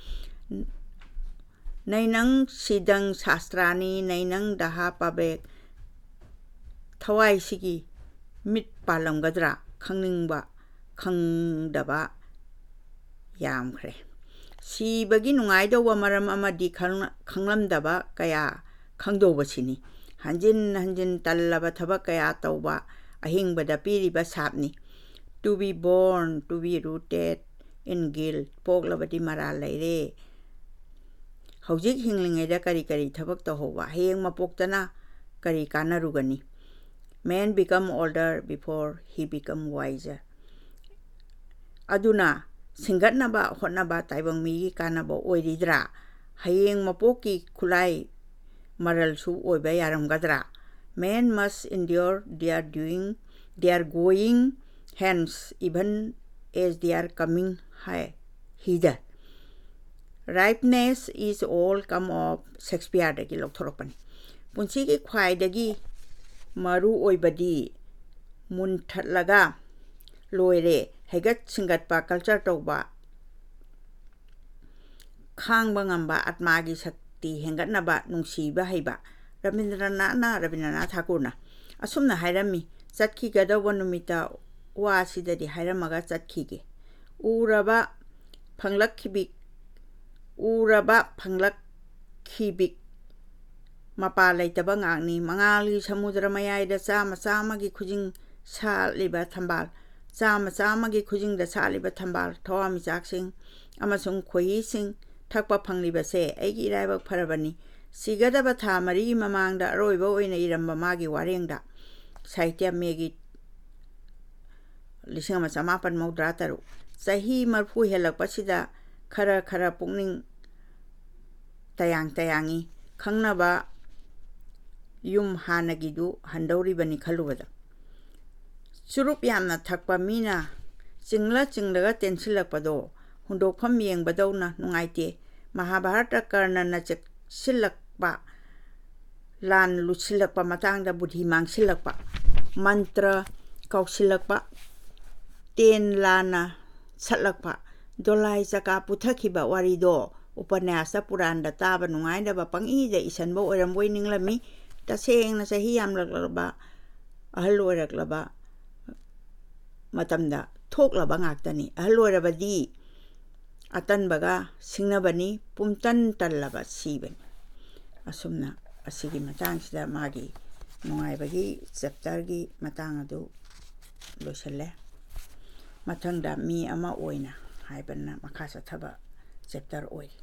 ꯅꯩꯅꯪ ꯁꯤꯗꯪ ꯁꯥꯁꯇ꯭ꯔꯥꯅꯤ, ꯅꯩꯅꯪ ꯗꯍꯥ ꯄꯥꯕꯦꯛ꯫ ꯊꯋꯥꯏꯁꯤꯒꯤ ꯃꯤꯠ ꯄꯥꯜꯂꯝꯒꯗ꯭ꯔꯥ? ꯈꯪꯅꯤꯡꯕ, ꯈꯪꯗꯕ ꯌꯥꯝꯈ꯭ꯔꯦ꯫ ꯁꯤꯕꯒꯤ ꯅꯨꯡꯉꯥꯏꯗꯧꯕ ꯃꯔꯝ ꯑꯃꯗꯤ ꯈꯪ-, ꯈꯪꯂꯝꯗꯕ ꯀꯌꯥ ꯈꯪꯗꯧꯕꯁꯤꯅꯤ꯫ ꯍꯟꯖꯤꯟ ꯍꯟꯖꯤꯟ ꯇꯜꯂꯕ ꯊꯕꯛ ꯀꯌꯥ ꯇꯧꯕ ꯑꯍꯤꯡꯕꯗ ꯄꯤꯔꯤꯕ ꯁꯥꯞꯅꯤ꯫ To be born, to be rooted in guilt, ꯄꯣꯛꯂꯕꯗꯤ ꯃꯔꯥꯜ ꯂꯩꯔꯦ꯫ ꯍꯧꯖꯤꯛ ꯍꯤꯡꯂꯤꯉꯩꯗ ꯀꯔꯤ ꯀꯔꯤ ꯊꯕꯛ ꯇꯧꯍꯧꯕ? ꯍꯌꯦꯡ ꯃꯄꯣꯛꯇꯅ ꯀꯔꯤ ꯀꯥꯟꯅꯔꯨꯒꯅꯤ? Man become older before he become wiser. ꯑꯗꯨꯅ ꯁꯤꯡꯒꯠꯅꯕ ꯍꯣꯠꯅꯕ ꯇꯥꯏꯕꯪ ꯃꯤꯒꯤ ꯀꯥꯟꯅꯕ ꯑꯣꯏꯔꯤꯗ꯭ꯔꯥ? ꯍꯌꯦꯡ ꯃꯄꯣꯛꯀꯤ ꯈꯨꯠꯂꯥꯏ ꯃꯔꯜꯁꯨ ꯑꯣꯏꯕ ꯌꯥꯔꯝꯒꯗ꯭ꯔꯥ? Men must endure their doing, their going, hence even as they are coming high ꯍꯤꯗ꯫ Ripeness is all come of ꯁꯦꯛꯁꯄꯤꯌꯔꯗꯒꯤ ꯂꯧꯊꯣꯔꯛꯄꯅꯤ꯫ ꯄꯨꯟꯁꯤꯒꯤ ꯈ꯭ꯋꯥꯏꯗꯒꯤ ꯃꯔꯨ ꯑꯣꯏꯕꯗꯤ ꯃꯨꯟꯊꯠꯂꯒ ꯂꯣꯏꯔꯦ꯫ ꯍꯩꯒꯠ ꯁꯤꯡꯒꯠꯄ, ꯀꯜꯆꯔ ꯇꯧꯕ, ꯈꯥꯡꯕ ꯉꯝꯕ, ꯑꯥꯠꯃꯥꯒꯤ ꯁꯛꯇꯤ ꯍꯦꯟꯒꯠꯅꯕ ꯅꯨꯡꯁꯤꯕ ꯍꯩꯕ꯫ ꯔꯕꯤꯟꯗ꯭ꯔꯅꯥꯊꯅ, ꯔꯕꯤꯟꯗ꯭ꯔꯅꯥꯊ ꯊꯥꯀꯨꯔꯅ ꯑꯁꯨꯝꯅ ꯍꯥꯏꯔꯝꯃꯤ, ꯆꯠꯈꯤꯒꯗꯧꯕ ꯅꯨꯃꯤꯠꯇ ꯋꯥꯁꯤꯗꯗꯤ ꯍꯥꯏꯔꯝꯃꯒ ꯆꯠꯈꯤꯒꯦ꯫ ꯎꯔꯕ ꯐꯪꯂꯛꯈꯤꯕꯤ, ꯎꯔꯕ ꯐꯪꯂꯛꯈꯤꯕꯤ ꯃꯄꯥ ꯂꯩꯇꯕ ꯉꯥꯛꯅꯤ꯫ ꯃꯉꯥꯜꯒꯤ ꯁꯃꯨꯗ꯭ꯔ ꯃꯌꯥꯏꯗ ꯆꯥꯝꯃ ꯆꯥꯝꯃꯒꯤ ꯈꯨꯖꯤꯡ ꯁꯥꯠꯂꯤꯕ ꯊꯝꯕꯥꯜ, ꯆꯥꯝꯃ ꯆꯥꯝꯃꯒꯤ ꯈꯨꯖꯤꯡꯗ ꯁꯥꯠꯂꯤꯕ ꯊꯝꯕꯥꯜ, ꯊꯋꯥꯟꯃꯤꯆꯥꯛꯁꯤꯡ ꯑꯃꯁꯨꯡ ꯈꯣꯏꯍꯤꯁꯤꯡ ꯊꯛꯄ ꯐꯪꯂꯤꯕꯁꯦ ꯑꯩꯒꯤ ꯏꯔꯥꯏꯕꯛ ꯐꯔꯕꯅꯤ꯫ ꯁꯤꯒꯗꯕ ꯊꯥ ꯃꯔꯤꯒꯤ ꯃꯃꯥꯡꯗ ꯑꯔꯣꯏꯕ ꯑꯣꯏꯅ ꯏꯔꯝꯕ ꯃꯥꯒꯤ ꯋꯥꯔꯦꯡꯗ, ꯁꯥꯍꯤꯇ꯭ꯌ ꯃꯦꯒꯤ, ꯂꯤꯁꯤꯡ ꯑꯃ ꯆꯃꯥꯄꯟ ꯃꯧꯗ꯭ꯔꯥ ꯇꯔꯨꯛ꯫ ꯆꯍꯤ ꯃꯔꯐꯨ ꯍꯦꯜꯂꯛꯄꯁꯤꯗ ꯈꯔ ꯈꯔ ꯄꯨꯛꯅꯤꯡ ꯇꯌꯥꯡ ꯇꯌꯥꯡꯉꯤ꯫ ꯈꯪꯅꯕ ꯌꯨꯝ ꯍꯥꯟꯅꯒꯤꯗꯨ ꯍꯟꯗꯧꯔꯤꯕꯅꯤ ꯈꯜꯂꯨꯕꯗ꯫ ꯆꯨꯔꯨꯞ ꯌꯥꯝꯅ ꯊꯛꯄ ꯃꯤꯅ ꯆꯤꯡꯂ ꯆꯤꯡꯂꯒ ꯇꯦꯟꯁꯤꯜꯂꯛꯄꯗꯣ ꯍꯨꯟꯗꯣꯛꯐꯝ ꯌꯦꯡꯕꯗꯧꯅ ꯅꯨꯡꯉꯥꯏꯇꯦ꯫ ꯃꯍꯥꯚꯥꯔꯠꯇ ꯀꯔꯅꯅ ꯆꯦꯛꯁꯤꯜꯂꯛꯄ, ꯂꯥꯟ ꯂꯨꯁꯤꯜꯂꯛꯄ ꯃꯇꯥꯡꯗ ꯕꯨꯙꯤ ꯃꯥꯡꯁꯤꯜꯂꯛꯄ, ꯃꯟꯇ꯭ꯔ ꯀꯥꯎꯁꯤꯜꯂꯛꯄ, ꯇꯦꯟ ꯂꯥꯟꯅ ꯁꯠꯂꯛꯄ, ꯗꯣꯂꯥꯏ ꯆꯀꯥ ꯄꯨꯊꯈꯤꯕ ꯋꯥꯔꯤꯗꯣ ꯎꯄꯟꯌꯥꯁꯇ ꯄꯨꯔꯥꯟꯗ ꯇꯥꯕ ꯅꯨꯡꯉꯥꯏꯅꯕ ꯄꯪꯏꯗ ꯏꯁꯟꯕ ꯑꯣꯏꯔꯝꯕꯣꯏ ꯅꯤꯡꯂꯝꯃꯤ꯫ ꯇꯁꯦꯡꯅ ꯆꯍꯤ ꯌꯥꯝꯂꯛꯂꯕ, ꯑꯍꯜ ꯑꯣꯏꯔꯛꯂꯕ ꯃꯇꯝꯗ ꯊꯣꯛꯂꯕ ꯉꯥꯛꯇꯅꯤ꯫ ꯑꯍꯜ ꯑꯣꯏꯔꯕꯗꯤ ꯑꯇꯟꯕꯒ ꯁꯤꯡꯅꯕꯅꯤ, ꯄꯨꯝꯇꯟ ꯇꯜꯂꯕ ꯁꯤꯕꯅꯤ꯫ ꯑꯁꯨꯝꯅ ꯑꯁꯤꯒꯤ ꯃꯇꯥꯡꯁꯤꯗ ꯃꯥꯒꯤ ꯅꯨꯡꯉꯥꯏꯕꯒꯤ ꯆꯦꯞꯇꯔꯒꯤ ꯃꯇꯥꯡ ꯑꯗꯨ ꯂꯣꯏꯁꯤꯜꯂꯦ꯫ ꯃꯊꯪꯗ ꯃꯤ ꯑꯃ ꯑꯣꯏꯅ ꯍꯥꯏꯕꯅ ꯃꯈꯥ ꯆꯠꯊꯕ ꯆꯦꯞꯇꯔ ꯑꯣꯏꯔꯤ꯫